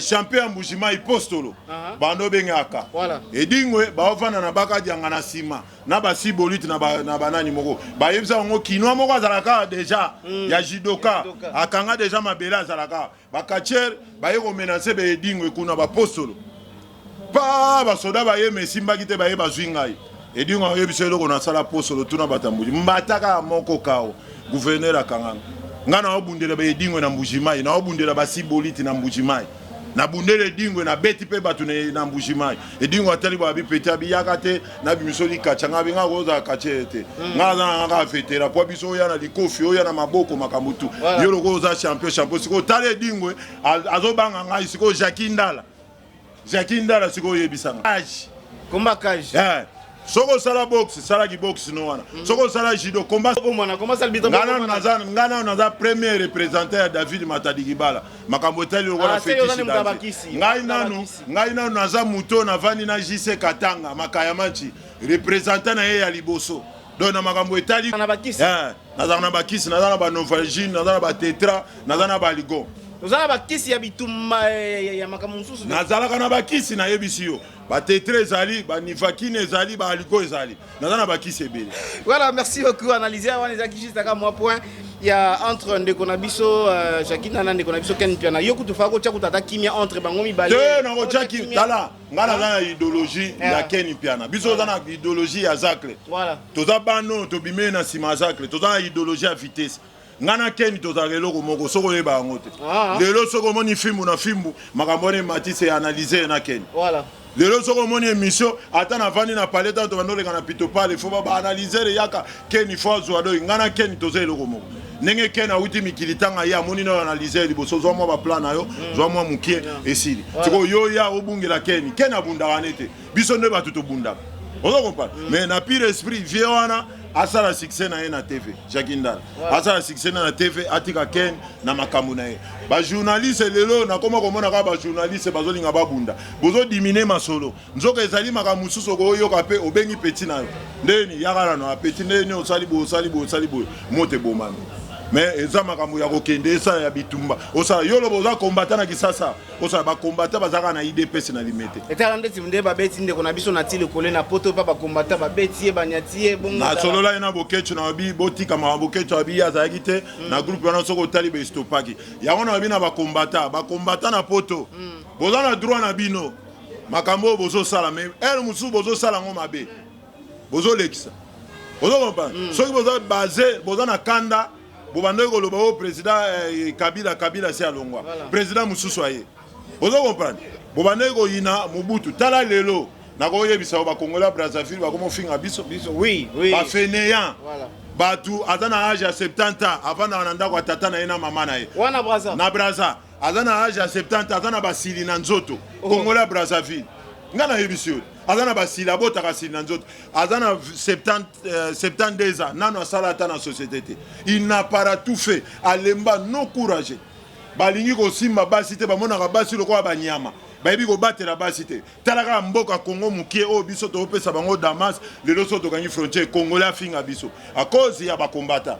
champion ya Mbujimai Postolo, bando obengaka Edingwe, baovanda na bakadianga na nsima na basibolite na banani moko. Bayebisa bango Kinois moko azalaka deja ya judoka, akanga deja mabele, azalaka bakatiere, baye komenacer baedingwe kuna, bapostolo pa basoda bayema, esimbaki te, baye bazwi ngai. Edingwe ayebisa eloko nasala Postolo, tuna batambuji mbata kaka moko kao gouverneur akanganga ngai. Naobundela baedingwe na Mbujimai, naobundela basiboliti na Mbujimai. Nabundeli Edingwe, nabeti mpe bato na Mbujimai. Edingwe atali boye, abi petit, abi yaka te, nabimiso likacha. Ngai abi ngai kozala kache te. Ngai aza na ngai kaka vetera, po biso oya na likofi, oya na maboko, makambo tu. Yo lokola oza champion, champion. Sikoyo tala Edingwe, azobanga ngai. Sikoyo Jackie Ndala. Jackie Ndala sikoyo oyebisa nga. Age. Combat cage. Eh. Soki osala boxe, salaki boxe no wana. Soki osala judo, combat. Bomana, combat sala bito. Nga nanu naza, nga nanu naza premier représentant ya David Matadi Kibala. Makambo etali lokola Ah, se yo fétiche oza nde moto ya danger. bakisi. Ngai Moto ya nanu, bakisi. ngai nanu naza moto navandi na JC Katanga, Makaya Manchi, représentant na ye ya liboso. Donc na makambo etali Na bakisi. Eh, nazalaka na bakisi, naza na ba Novalgine, naza na ba Tetra, naza na ba Aligon. Oza na bakisi ya bitumba ya makambo mosusu. Nazalaka na bakisi, nayebisi yo. Ba Tetra ezali, ba Nivakine ezali, ba Aligo ezali. Naza na bakisi ebele. Voilà, merci beaucoup. Analyser wana ezalaki juste aka mwa point ya entre ndeko na biso Jackie Nana, ndeko na biso Ken Mpiana. Yo kutu fa kotia kutu ata kimia entre bango mibale. Te, nakotia Kotia ki kimia. tala, nga naza na idéologie ya Ken Mpiana. Biso oza na idéologie ya Zacle. Voilà. Toza bano tobimeli na nsima ya Zacle, toza na idéologie ya vitesse. Nga na Ken tozalaka eloko moko, soki oyeba yango te. Lelo soki omoni fimbu na fimbu, makambo wana emati, se analyse na Ken. Voilà. Lelo soki omoni émission, ata navandi na palais, tango tobandi oleka na pitopale, faut ba analyser yaka Ken, faut azwa doi. Nga na Ken toza eloko moko. Ndenge Ken awuti mikili, tanga ye amoni na analyser liboso, zwa mwa ba plan na yo, zwa mwa mokie, esili. Sikoyo yo ya obungela Ken, Ken abundaka nete. Biso nde bato tobundaka. Ozo comprendre? Mais na pire esprit, vieux wana asala succès na ye na TV, Jackie Ndala. Asala succès na TV, atika Ken na makambo na ye. Ba journaliste lelo nakoma komona kaka ba journaliste bazolinga babunda. Bozo diminuer masolo. Nzoka ezali makambo mosusu okoyoka pe obengi petit na yo. Ndeni yaka nano petit, ndeni osali boye, osali boye, osali boye. Moto ebomami. Mais eza makambo ya kokende, esala ya bitumba. Osala yo lobo oza combattant na Kisasa. Osala ba combattant bazaka na IDPS na Limete. Etala ndeti nde babeti ndeko na biso na tili kole na poto pa ba combattant babeti ye banyati ye bongo. Na solola ye na Boketshu na babi botika makambo. Boketshu abi ye azalaki te na groupe wana, soki otali ba estopaki yango na babi na ba combattant, ba combattant na poto. Boza na droit na bino makambo oyo bozosala, mais heure mosusu bozosala yango mabe, bozolekisa. Ozo comprendre? Soki boza base, boza na kanda, bobandaki koloba oyo président Kabila, Kabila si alongwa, président mosusu aye. Ozo comprendre? Bobandaki koyina Mobutu, tala lelo nakoyebisa yo bakongolais ya Brazzaville bakomofinga biso. Biso, oui, oui. Bafainéant. Voilà. Bato aza na age ya 70 ans, avandaka na ndako ya tata na ye na mama na ye. Wana Brazza. Na Brazza aza na age ya 70 ans, aza na basili na nzoto. Congolais ya Brazzaville, nga nayebisi yo, aza na basili, abotaka sili na nzoto. Aza na 72 ans, nano asala ata na société te. Il n'a pas tout fait, alemba non courageux. Balingi kosimba basi te, bamonaka basi lokola banyama, bayebi kobatela basi te. Tala kaka mboka Congo mokie oyo biso topesa bango Damas. Lelo so tokangi frontière, Congolais afinga biso à cause ya bakombata.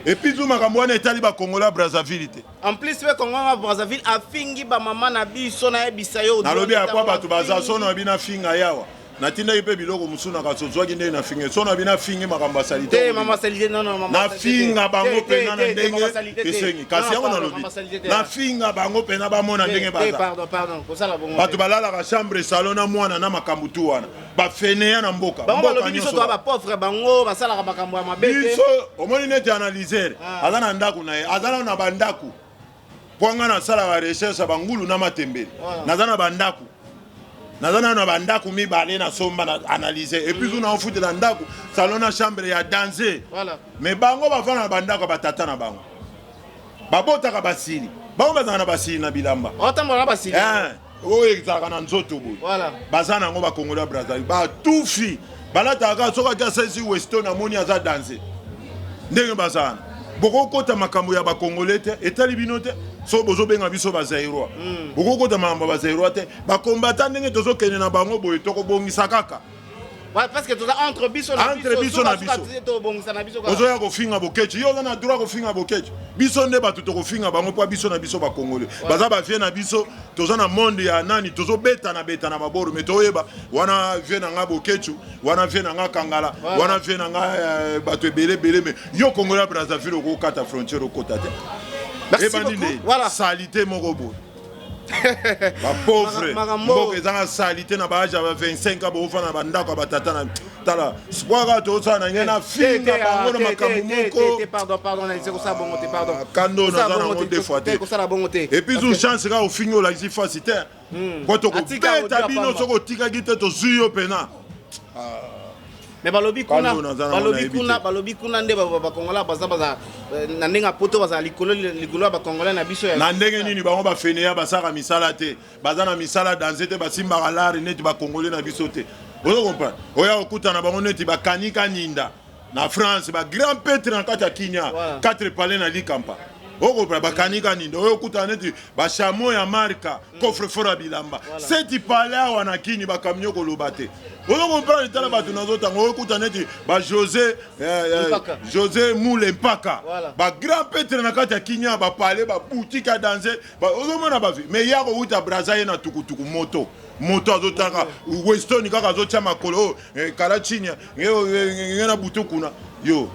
Et puis zu makambo wana etali bakongolais ya Brazzaville te. En plus pe Congo ya Brazzaville afingi ba mama na biso, nayebisa yo. Nalobi ya kwa bato baza so na bino afinga yawa. Natindaki mpe biloko mosusu na kasi ozwaki ndenge nafinga so na bino afingi makambo ya salite. Te, mama salite, non, non, mama nafinga bango Te, te, mpena na te, te, ndenge mama salite te. esengi. Kasi Non, yango pardon, nalobi mama salite te. nafinga bango mpena bamona Te, ndenge te, baza. Pardon, pardon, kosala bongo Bato te. balalaka chambre, salon na mwana na makambo tu wana, bafeneya na mboka. Bango Mboka balobi biso nyonso toza ba pauvre, bango basalaka makambo ya mabe te. Biso omoni neti analyser aza na ndako na ye, aza nano na bandako mpo nga nasalaka recherche ya bangulu na matembele. Naza na bandako, naza nano na bandako mibale nasomba na analyse, et puis zuna ofutela ndako, salon na chambre ya danger. Voilà. Mais bango bafanda na bandako ya batata na bango, babotaka basili, bango bazalaka na basili na bilamba. Otambola na basili. Eh, oyo ezalaka na nzoto boye. Voilà. Baza nango bakongoli ya Brazzaville, batufi balataka kaka soki aki asalisi Weston, amoni aza danse ndenge bazala. Bokokota makambo ya bakongole te, etali bino te. So bozobenga biso bazaïrois, bokokota makambo ya bazaïrois te. Bakombata ndenge tozokende na bango boye, tokobongisa kaka. Ouais, parce que toza entre biso na Entre biso na suka, biso. suka, tobongisa na biso kaka. Ozoya kofinga Boketshu, yo oza na droit kofinga Boketshu. Biso nde bato tokofinga bango mpo biso na biso bakongole baza bavie na biso. Toza na monde ya nani, tozobeta beta na maboro, mais toyeba wana vie na nga Boketshu, wana vie na nga Kangala, wana vie na nga bato ebele ebele. Mais yo Congolais ya Brazzaville okokata frontière, okota te. Merci Ebandi beaucoup. nde Voilà. salite moko boye, bapauvre. Makambo- Mboka ezanga salite na baage ya ba 25 ans, boofanda na bandako ya batata na. Tala spoir kaka tozosala na ngai nafinga bango na makambo moko. Pardon, pardon, na kosala bongo te, pardon. Kando naza nango deux fois te. Kosala bongo te. Et puis zu chance kaka ofingi, olakisi fasi te po tokobeta bino. Soki otikaki te, tozwi yo pena. Mais balobi kuna, balobi kuna, balobi kuna nde bacongolais baza, baza na ndenge ya poto, bazala likolo, likolo ya bacongolais na biso. Na ndenge nini? Bango bafeneya, basalaka misala te, baza na misala danse te, basimbaka lare neti bacongolais na biso te. Ozo comprendre? Oya kokutana bango neti bakanika ninda na France, bagrand petre na kati ya Kinya, 4 palais na likampa. Okopra bakanika ninda, oyo okutana neti bachamo ya marka, coffre fort ya bilamba, seti palais awa na Kini, bakamio koloba te. Ozo comprendre? Tala bato nazotanga, oyo okuta neti bajosé José Moule Mpaka, bagrand petre na kati ya Kinya, bapalais, baboutique ya danse. Ozomona bavi mais ya kowuta Braza, ye na tukutuku, moto moto azotanga Weston kaka, azotia makolo oyo kala chinya nge na butu kuna yo.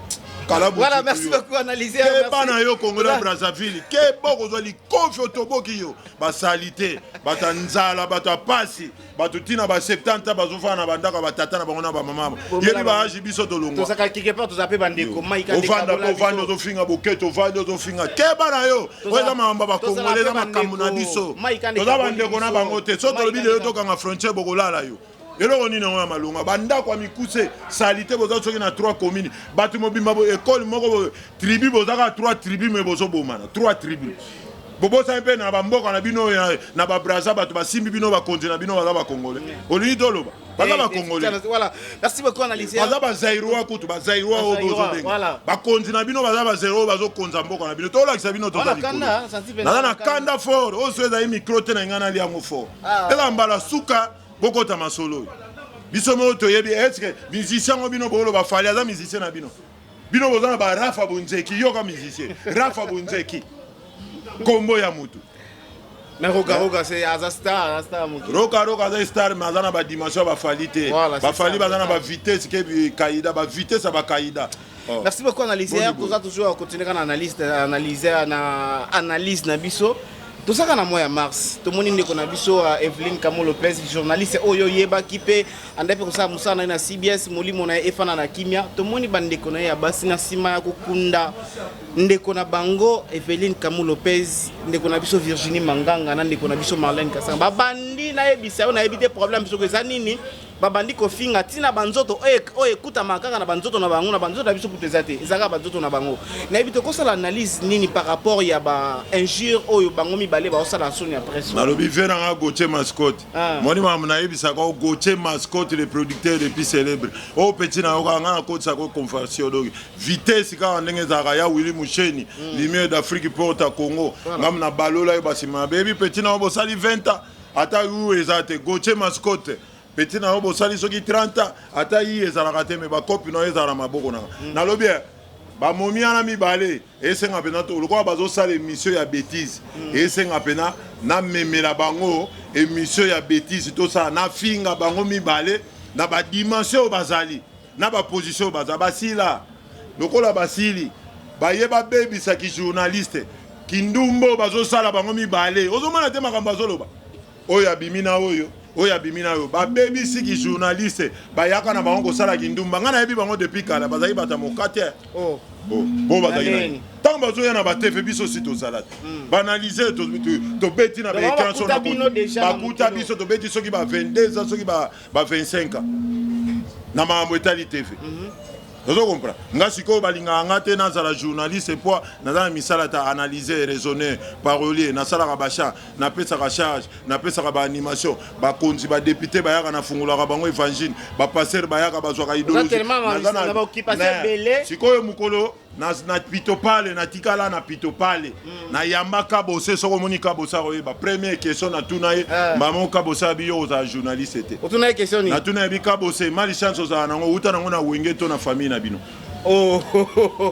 Kala. Voilà, merci beaucoup, analyser. Keba na yo, Congolais Brazzaville, keba, kozwa likofi, otoboki yo. Basali te, bato ya nzala, bato ya pasi, bato ntina ba 70 bazofana na bandako ya batata na bango na bamama. Yebi baagi biso tolongwa. Tozalaka quelque part, toza mpe bandeko. Ovanda mpe ovandi, ozofinga boketo, ovandi ozofinga. Keba na yo, oyo eza makambo ya bakongole, eza makambo na biso. Toza bandeko na bango te. So tolobi lelo tokanga frontière, bokolala yo. Eloko nini yango ya malonga? Bandako ya mikuse, sali te. Boza soki na 3 commune, bato mobimba, ekole moko, tribu, boza kaka 3 tribu me bozobomana. 3 tribu bobosani mpe na bamboka na bino na babraza. Bato basimbi bino, bakonzi na bino baza bakongole. Olingi toloba baza bakongole? Baza bazairoi kutu, bazairoi oyo bozobenga bakonzi na bino, baza bazairoi oyo bazokonza mboka na bino. Tolakisa bino, toza likolo. Naza na kanda fort. Oyo so ezali micro te na ngai, nali yango fort. Eza mbala suka bokota masolo oyo. Biso moko toyebi. Est-ce musicien yango bino boloba Fally aza musicien na bino? Bino boza na barafa bonzeki. Yoka, musicien Rafa Bonzeki, kombo ya mutu. Mais Roga Roga, c'est aza star, aza star moki. Roga Roga aza star, mais aza na badimension ya bafali te. Bafali baza na bavitesse ke kaida, bavitesse ya bakaida. Oh. Merci beaucoup, analyseur. Toza toujours continuer na analyse, analyser na analyse na biso. Tozaka na mois ya mars, tomoni ndeko na biso Evelyne Kamo Lopez, journaliste oyo oyebaki mpe anda mpe kosala mosala na ye na CBS, molimo na ye efanda na kimia. Tomoni bandeko na ye ya basi, na nsima ya kokunda ndeko na bango Evelyne Kamo Lopez, ndeko na biso Virginie Manganga na ndeko na biso Marlène Kasanga babandi, nayebisa yo, nayebi te problème soki eza nini, babandi kofinga ntina banzoto oyo ekutamaka kaka na banzoto na bango, na banzoto na biso kutu eza te, eza kaka banzoto na bango. Nayebi te kosala analyse nini par rapport ya ba injure oyo bango mibale baosala soni ya presse. Nalobi ve nanga Gautier Mascotte. Moni makambo nayebisaka o Gautier Mascotte, le producteur depuis célèbre, oyo petit na yo kaka ngai nakotisaka conversion. Donc vitesse kaka ndenge ezalaka ya Willi Musheni, lumière d'Afrique, porte ya Congo. Ngamu na balola yo basima bayebi petit na yo bosali 20 ans, ata yu eza te. Gautier Mascotte, petit na yo bosali soki 30 ans, ata yi ezalaka te, me bakopi na yo ezala na maboko nanga. Nalobi bamomi wana mibale, esenga mpena to lokola bazosala émission ya bétise, esenga mpena namemela bango émission ya bétise, tosala nafinga bango mibale na badimension oyo bazali, na baposition oyo baza. Basila lokola basili, baye babebisaki journaliste kindumbo bazosala bango mibale. Ozomona te makambo azoloba, oyo abimi na oyo, oyo abimi na oyo, babebisi ki journaliste. Bayaka na bango kosala kindumba. Ngai nayebi bango depuis kala, bazali bato ya moka te. Bo bazali nani? Ntango bazoya na batv, biso si tozala te, baanalyse tobeti na baécran so, bakuta biso tobeti soki ba 22 ans, soki ba 25 ans na makambo etali TV. Ozo comprendre nga? Sikoyo balingaka nga te nazala journaliste po naza na misala ta analyser, raisonner, parolier. Nasalaka bachat, napesaka charge, napesaka baanimation. Bakonzi, badepute bayaka, nafungolaka bango évangile. Bapaster bayaka, bazwaka idéologie. Sikoyo mokolo na pitopale, natikala na pitopale, nayamba Kabose. Soki omoni Kabose, akoyeba. Première question natuna ye, mbamo Kabose abi: "Yo ozala journaliste te." Natuna yebi Kabose: "Malchance ozala nango, uta nango na Wenge to na famille na bino?"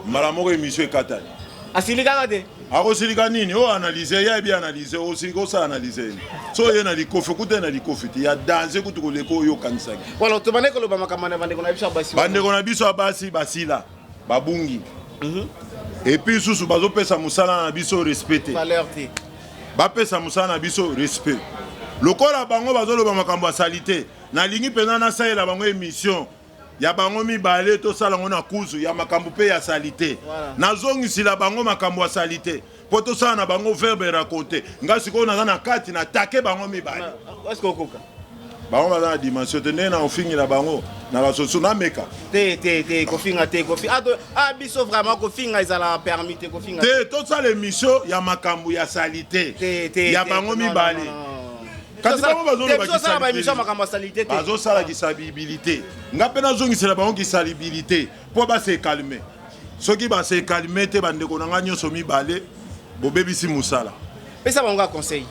Mbala moko émission ekatani. Asilikaka te? Akosilika nini? Oyo analyse ye ayebi analyse. Osilika osala analyse ye so oye na likofi, okuta ye na likofi te ya danger kutu koleka oyo okanisaki. Voilà, tobandaki koloba makambo na bandeko na biso ya basi. Bandeko na biso ya basi basila, babungi. Et puis susu bazopesa mosala na biso respect te. Valeur te. Bapesa mosala na biso respect. Lokola bango bazoloba makambo ya sali te, nalingi mpenza nasalela bango émission. Ya bango mibale tosala yango na kuzu ya makambo mpe ya salite. Nazongisila bango makambo ya salite mpo tosala na bango verbe raconte. Nga sikoyo naza na kati na take bango mibale. Est-ce que okoka? Bango baza na dimension te ndenge na ofingela bango na basoso nameka. Te te te, kofinga te, kofinga. Ah, ah biso vraiment kofinga ezala permis te, kofinga. Te, tosala émission ya makambo ya salite. Te te. Ya bango mibale. Kasi bango bazoloba kisala ba émission makambo ya salite te. Bazosala kisalibilité. Nga mpe nazongisela bango kisalibilité mpo ba se calmer. Soki ba se calmer te, bandeko na nga nyonso mibale, bobebisi mosala. Pesa bango ka conseil.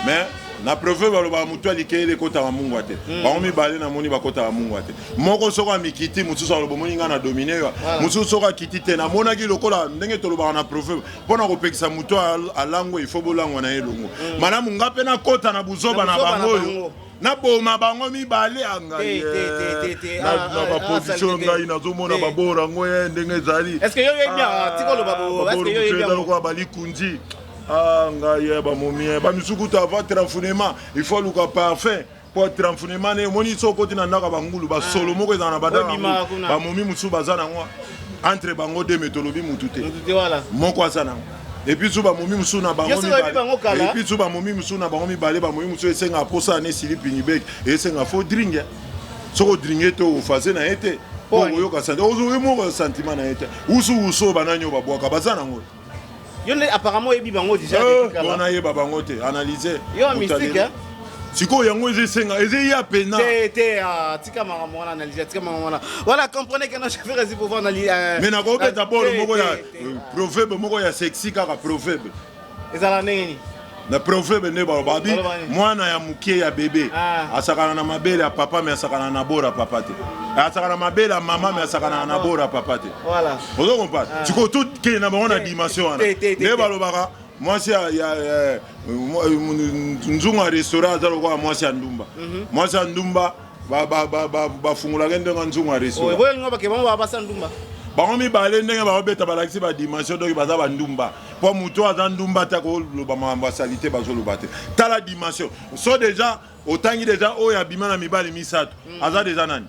Mais na preuve balobaka motu alikeyele ekotaka mungwa te. Bango mibale namoni bakotaka mungwa te. Moko soko amikiti, mosusu aloba omoni ngai na domine yo. Mosusu soko akiti te, namonaki lokola ndenge tolobaka na proverbe mpo na kopekisa motu alangwe, il faut bolangwa na ye elongo. Malamu nga mpe nakota na buzoba na bango oyo, naboma bango mibale. Angai na baposition ngai nazomona babora yango ye ndenge ezali lokola balikundi. Ah, ngai ye bamomi bamisukuta avant trafunema, il faut aluka parfum po trafunema ne omoni. So okoti na ndako ya bangulu, basolo moko ezala na badako, bamomi mosusu baza nango entre bango de me tolobi mutu te, moko aza nango. Et puis so bamomi mosusu na bango mibale, et puis so bamomi mosusu na bango mibale, bamomi mosusu esengaka mposa na esili pinibek, esenga fo dringue. Soki odringue te, ofaze na ye te po oyoka moko sentiment na ye te. Usu usu banani oyo babwaka baza nango. Yo nde apparemment oyebi bango déjà. Bon, nayeba bango te, analyse. Yo mystique, hein? Sikoyo yango eza esenga, eza ya pena. Te te, tika makambo wana, analyse, tika makambo wana. Voilà, comprenez que non, je vais rester pour voir analyse. Mais nakobeta bolo moko ya proverbe moko ya sexy, kaka proverbe. Ezala ndenge nini? Na proverbe nde baloba bi mwana ya mokie ya bebe asakana na mabele ya papa, me asakana na bora papa te. Asakana na mabele ya mama, me asakana na bora papa te. Ozo comprendre? Sikoyo tokende na bango na dimension wana nde balobaka mwasi ya nzungu ya restaurant aza lokola mwasi ya ndumba. Mwasi ya ndumba bafungolaka ndenge nzungu ya restaurant. Bango mibale ndenge baobeta, balakisi badimension, donc baza bandumba. Mpo moto aza ndumba te akoloba makambo asali te, bazoloba te. Tala dimension, so déjà otangi déjà oyo abima na mibali misato, aza déjà nani?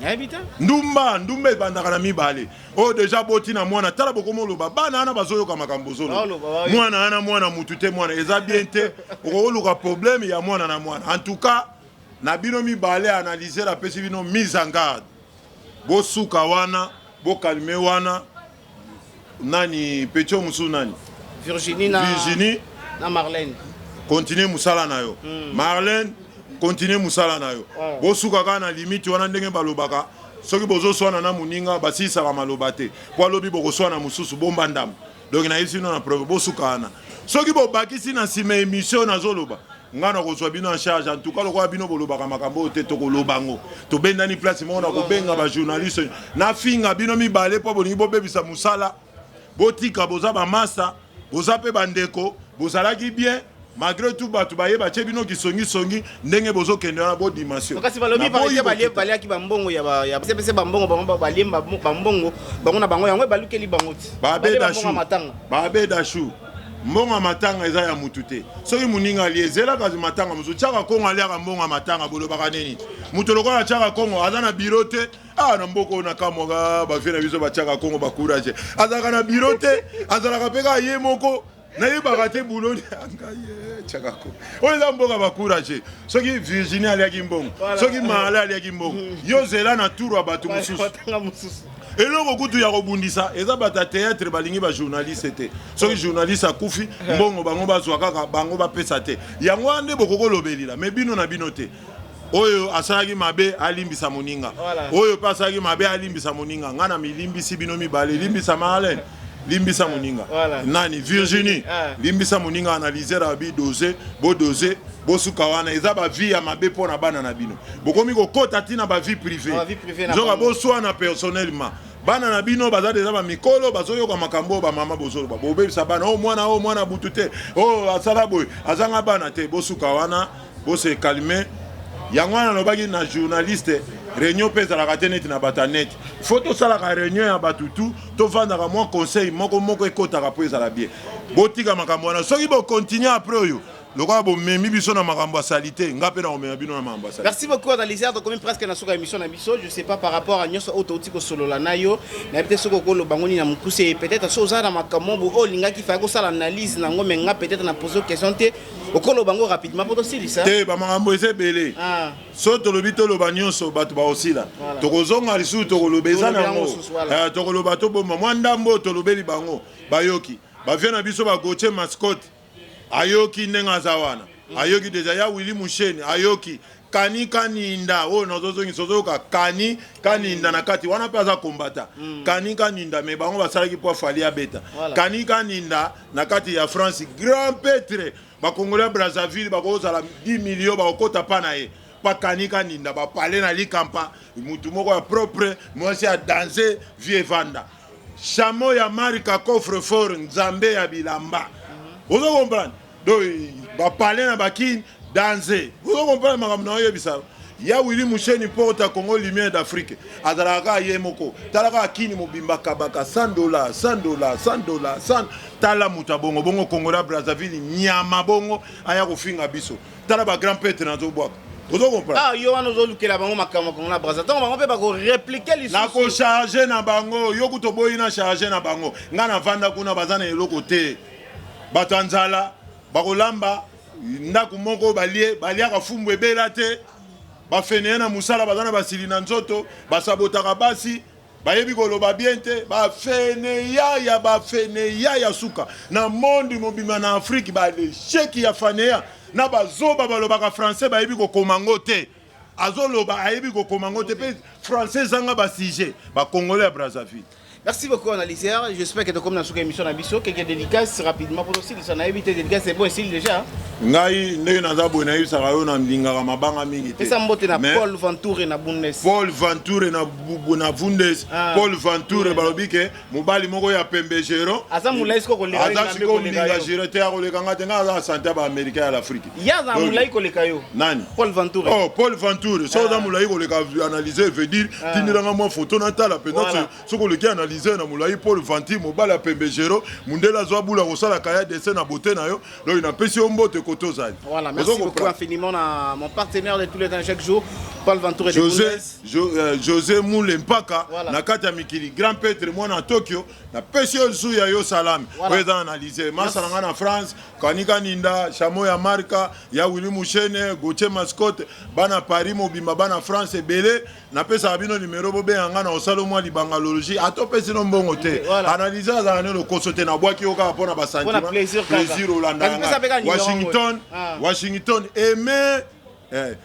Nayebi te. Ndumba, ndumba ebandaka na mibale. Oyo déjà boti na mwana, tala bokoma oloba bana wana bazoyoka makambo ozoloba. Mwana wana mwana mutu te, mwana eza bien te, okoluka problème ya mwana na mwana. En tout cas na bino mibale, analyser apesi bino mise en garde, bosuka wana, bocalmer wana. Nani petio mosusu nani? Virginie na Virginie. Na Marlène. Continue mosala na yo. Marlène, continue mosala na yo. Bosuka kaka na limite wana. Ndenge balobaka, soki bozoswana na moninga, basilisaka maloba te po alobi bokoswana mosusu, bomba ndambo. Donc nayebisi bino na preuve, bosuka wana. Soki bobakisi na nsima émission nazoloba, ngai na kozwa bino en charge. En tout cas lokola bino bolobaka makambo oyo te, tokoloba yango, tobendani place moko na kobenga bajournaliste, nafinga bino mibale mpo bolingi bobebisa mosala. Botika, boza bamasa, boza mpe bandeko, bozalaki bien malgré tout. Bato baye batie bino kisongisongi ndenge bozokende wana, bodimension. Kasi balobi parité, baliaki bambongo ya CPC, bambongo bango balie, bambongo bango na bango, yango ebalukeli bango ti. Babeda babeda shu, mbongo ya matanga eza ya mutu te. Soki moninga alie, ezelaka matanga mosusu. Tiaka Kongo aliaka mbongo ya matanga, bolobaka nini? Moto lokola Tiaka Kongo aza na biro te. Ah, na mboka oyo nakamwaka, bavie na biso batiaka Kongo bacourage, azalaka na biro te, azalaka mpe kaka ye moko, nayebaka te buloni ngai. Tiaka Kongo oyo eza mboka bacourage. Soki Virginie aliaki mbongo, soki Maale aliaki mbongo, yo zela na tour ya bato mosusu. Eloko kutu ya kobundisa eza bato ya théâtre balingi bajournaliste te. Soki journaliste akufi, mbongo bango bazwa kaka, bango bapesa te. Yango wana nde bokoki kolobelila me bino na bino te. Oyo asalaki mabe alimbisa moninga, oyo mpe asalaki mabe alimbisa moninga. Ngai na milimbisi bino mibale. Limbisa Marlene, limbisa moninga. Nani, Virginie, limbisa moninga. Analyser abi dose, bodose, bosuka wana. Eza bavie ya mabe mpo na bana na bino. Bokomi kokota ntina bavie privé, nzoka boswana personnellement. Bana na bino baza deja bamikolo, bazoyoka makambo oyo bamama bozoloba. Bobebisa bana oyo, mwana oyo mwana butu te, oyo asala boye, azanga bana te. Bosuka wana, bose calme. Yango wana nalobaki na journaliste, réunion mpe ezalaka te neti na bato ya net. Fo tosalaka réunion ya bato tu, tovandaka mwa conseil moko moko ekotaka mpo ezala bien. Botika makambo wana. Soki bocontinue après oyo, Lokola bomemi biso na makambo ya salite, nga mpe nakomema bino na makambo ya salite. Merci beaucoup analyseur, tokomi presque na suka émission na biso. Je sais pas par rapport à nyonso oyo touti kosolola na yo, nayebi te soki okoloba ngo nini na mokuse, peut-être soki oza na makambo oyo olingaki faya kosala analyse nango, mais nga peut-être na pose question te, okoloba ngo rapidement mpo tosilisa. Te, bamakambo eza ebele. Ah. So tolobi toloba nyonso, bato bakosila. Voilà. Tokozonga lisusu, tokoloba eza Tolobela yango nango. lisusu, voilà. Eh, tokoloba toboma mwa ndambo oyo tolobeli bango bayoki. Bavie na biso bagotie mascotte ayoki ndenge aza wana, ayoki deja ya Willy Musheni, ayoki kani kaninda oyo nazozongisa, ozoyoka kani kaninda na kati wana mpe aza kombata kani kaninda, me bango basalaki mpo afali abeta. Voilà. Kani kaninda na kati ya France, grand petre bakongoli ya Brazzaville bakozala 10 million bakokota mpa na ye pa kani kaninda bapale na likampa mutu moko ya propre mwasi ya danse vie evanda chamo ya marika coffre fort nzambe ya bilamba, ozo comprendre? Donc bapale na bakini danse, ozo comprendre makambo na oyebisa ya Willy Musheni porta Congo lumière d'Afrique azalaka kaka ye moko. Tala kaka kini mobimba kabaka 100 $, 100 $, 100 $, 100. Tala moto ya bongo bongo Kongola Brazzaville nyama bongo aya kofinga biso. Tala bagrand prêtre nazobwaka, ozo comprendre? Ah, yo wana ozolukela bango makambo Kongo na Braza, ntango bango mpe bakorépliquer lisusu. Nakocharge na bango, yo kutu oboyi na charge na bango. Ngai navanda kuna, baza na eloko te, bato ya nzala, bakolamba ndako moko balie, baliaka fumbu ebela te, bafeneye na mosala, baza na basili na nzoto, basabotaka basi, bayebi koloba bien te, bafeneya ya bafeneya ya suka na monde mobima na Afrike, balesheki ya faneya na bazoba, balobaka français bayebi kokoma ngo te, azoloba ayebi kokoma ngo te, mpe français ezanga basujet, bakongolais ya Brazzaville. Merci beaucoup, analyseur. J'espère que comme dans cette émission na biso, quelques dédicaces rapidement pour aussi ça na éviter dédicaces, c'est bon ici déjà. Ngai ndenge naza boye, nayebisaka yo nalingaka mabanga mingi te. Pesa mbote na Mais- Paul Ventoure na Bundes. Paul Ventoure na, na Vundes. Ah. Paul Ventoure, balobi ke mobali moko ya pembe géron. Aza molai sikoyo koleka yo, aza ngambe sikoyo koleka mbinga yo. géré te, akoleka nga te, nga aza na sante ya baaméricain ya l'Afrique. Ye aza Donc, molai koleka yo. Nani? Paul Ventoure. Oh, Paul Ventoure, so oza molai koleka analyse, veut dire tindelanga mwa photo natala mpenza. Voilà. Soki oleki analyse na molai, Paul Venture, mobali ya pembe géro, mundele azwa bula kosalaka ya dessin na beauté na yo, donc napesi yo mbote kote ozali. Voilà, merci Ozo beaucoup comprendre? infiniment à mon partenaire de tous les temps, chaque jour, Paul Ventoure de José, Bundes. José Moule Mpaka Voilà. na kati ya mikili, grand prêtre mwana Tokyo, napesi yo lisusu ya yo salami. Voilà. Oyo eza analyse masa na ngai na France, kanika ninda chamo ya marka ya Willy Mushene, Gautier Mascotte, bana Paris mobimba, bana France ebele, napesaka bino numero, bobenga ngai na osala mwa libangalologie, ata opesi no mbongo te. Voilà. Analyse azala ne lokoso te, nabwaki yo kaka mpona Mpona basentiment, plaisir kaka. plaisir olanda Kasi pesa mpe kaka ngai. numéro Washington, yango. Ah. Washington aime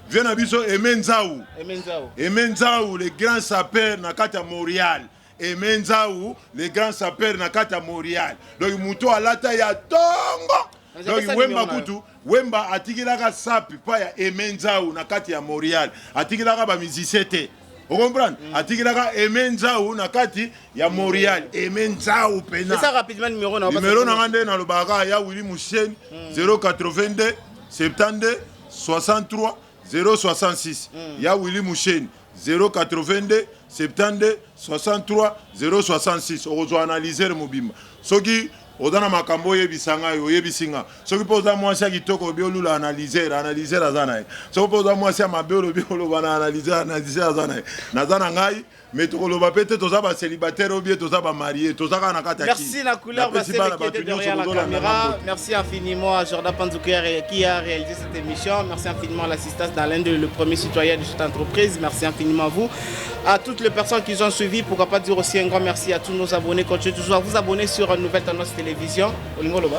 vie na biso Aime Nzau. Aimé Nzao. Aimé Nzau le grand sapeur na kati ya Montréal, Aimé Nzau le grand sapeur na kati ya Montréal, donc moto alata ya tongo. Kasi Donc apesa Wemba numéro na yo. kutu Wemba atikilaka sapi pa ya Aimé Nzau na kati ya Montréal, atikilaka bamusicien te, ocomprendre? Atikilaka Aimé Nzau na kati ya Montréal, Aimé Nzau pena. Pesa rapidement numéro na yo. Numero na nga nde nalobaka kaka ya Willy Musheni, 082 72 63 066. Ya Willy Musheni, 082 72 63 066. Okozwa analyseur mobimba. Soki oza na makambo oyebisa ngai, oyebisi nga. Soki mpe oza mwasi ya kitoko, obi olula analyseur, analyseur aza na ye. Soki mpe oza mwasi ya mabe, olobi oloba na analyseur, analyseur aza na ye. Naza na ngai, mais tokoloba mpe te toza bacélibataire obie toza bamarie, toza kaka na kati ya Merci kini. la couleur Napesi Bassel bana qui était bato nyonso derrière la bozolanda caméra. mbote. Merci infiniment à Jordan Panzouker qui a réalisé cette émission. Merci infiniment à l'assistance d'Alain de le premier citoyen de cette entreprise. Merci infiniment à vous, à toutes les personnes qui nous ont suivis. Pourquoi pas dire aussi un grand merci à tous nos abonnés. Continuez toujours à vous abonner sur Nouvelle Tendance Télévision. Olingo Loba.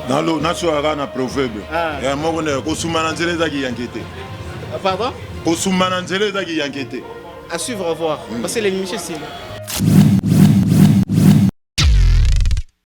Nalo naswaka na proverbe. Ah. Ya moko nde kosumba na nzela ezaki yanke te. Pardon? Kosumba na nzela ezaki yanke te. À suivre, au revoir. Parce que l'émission, c'est.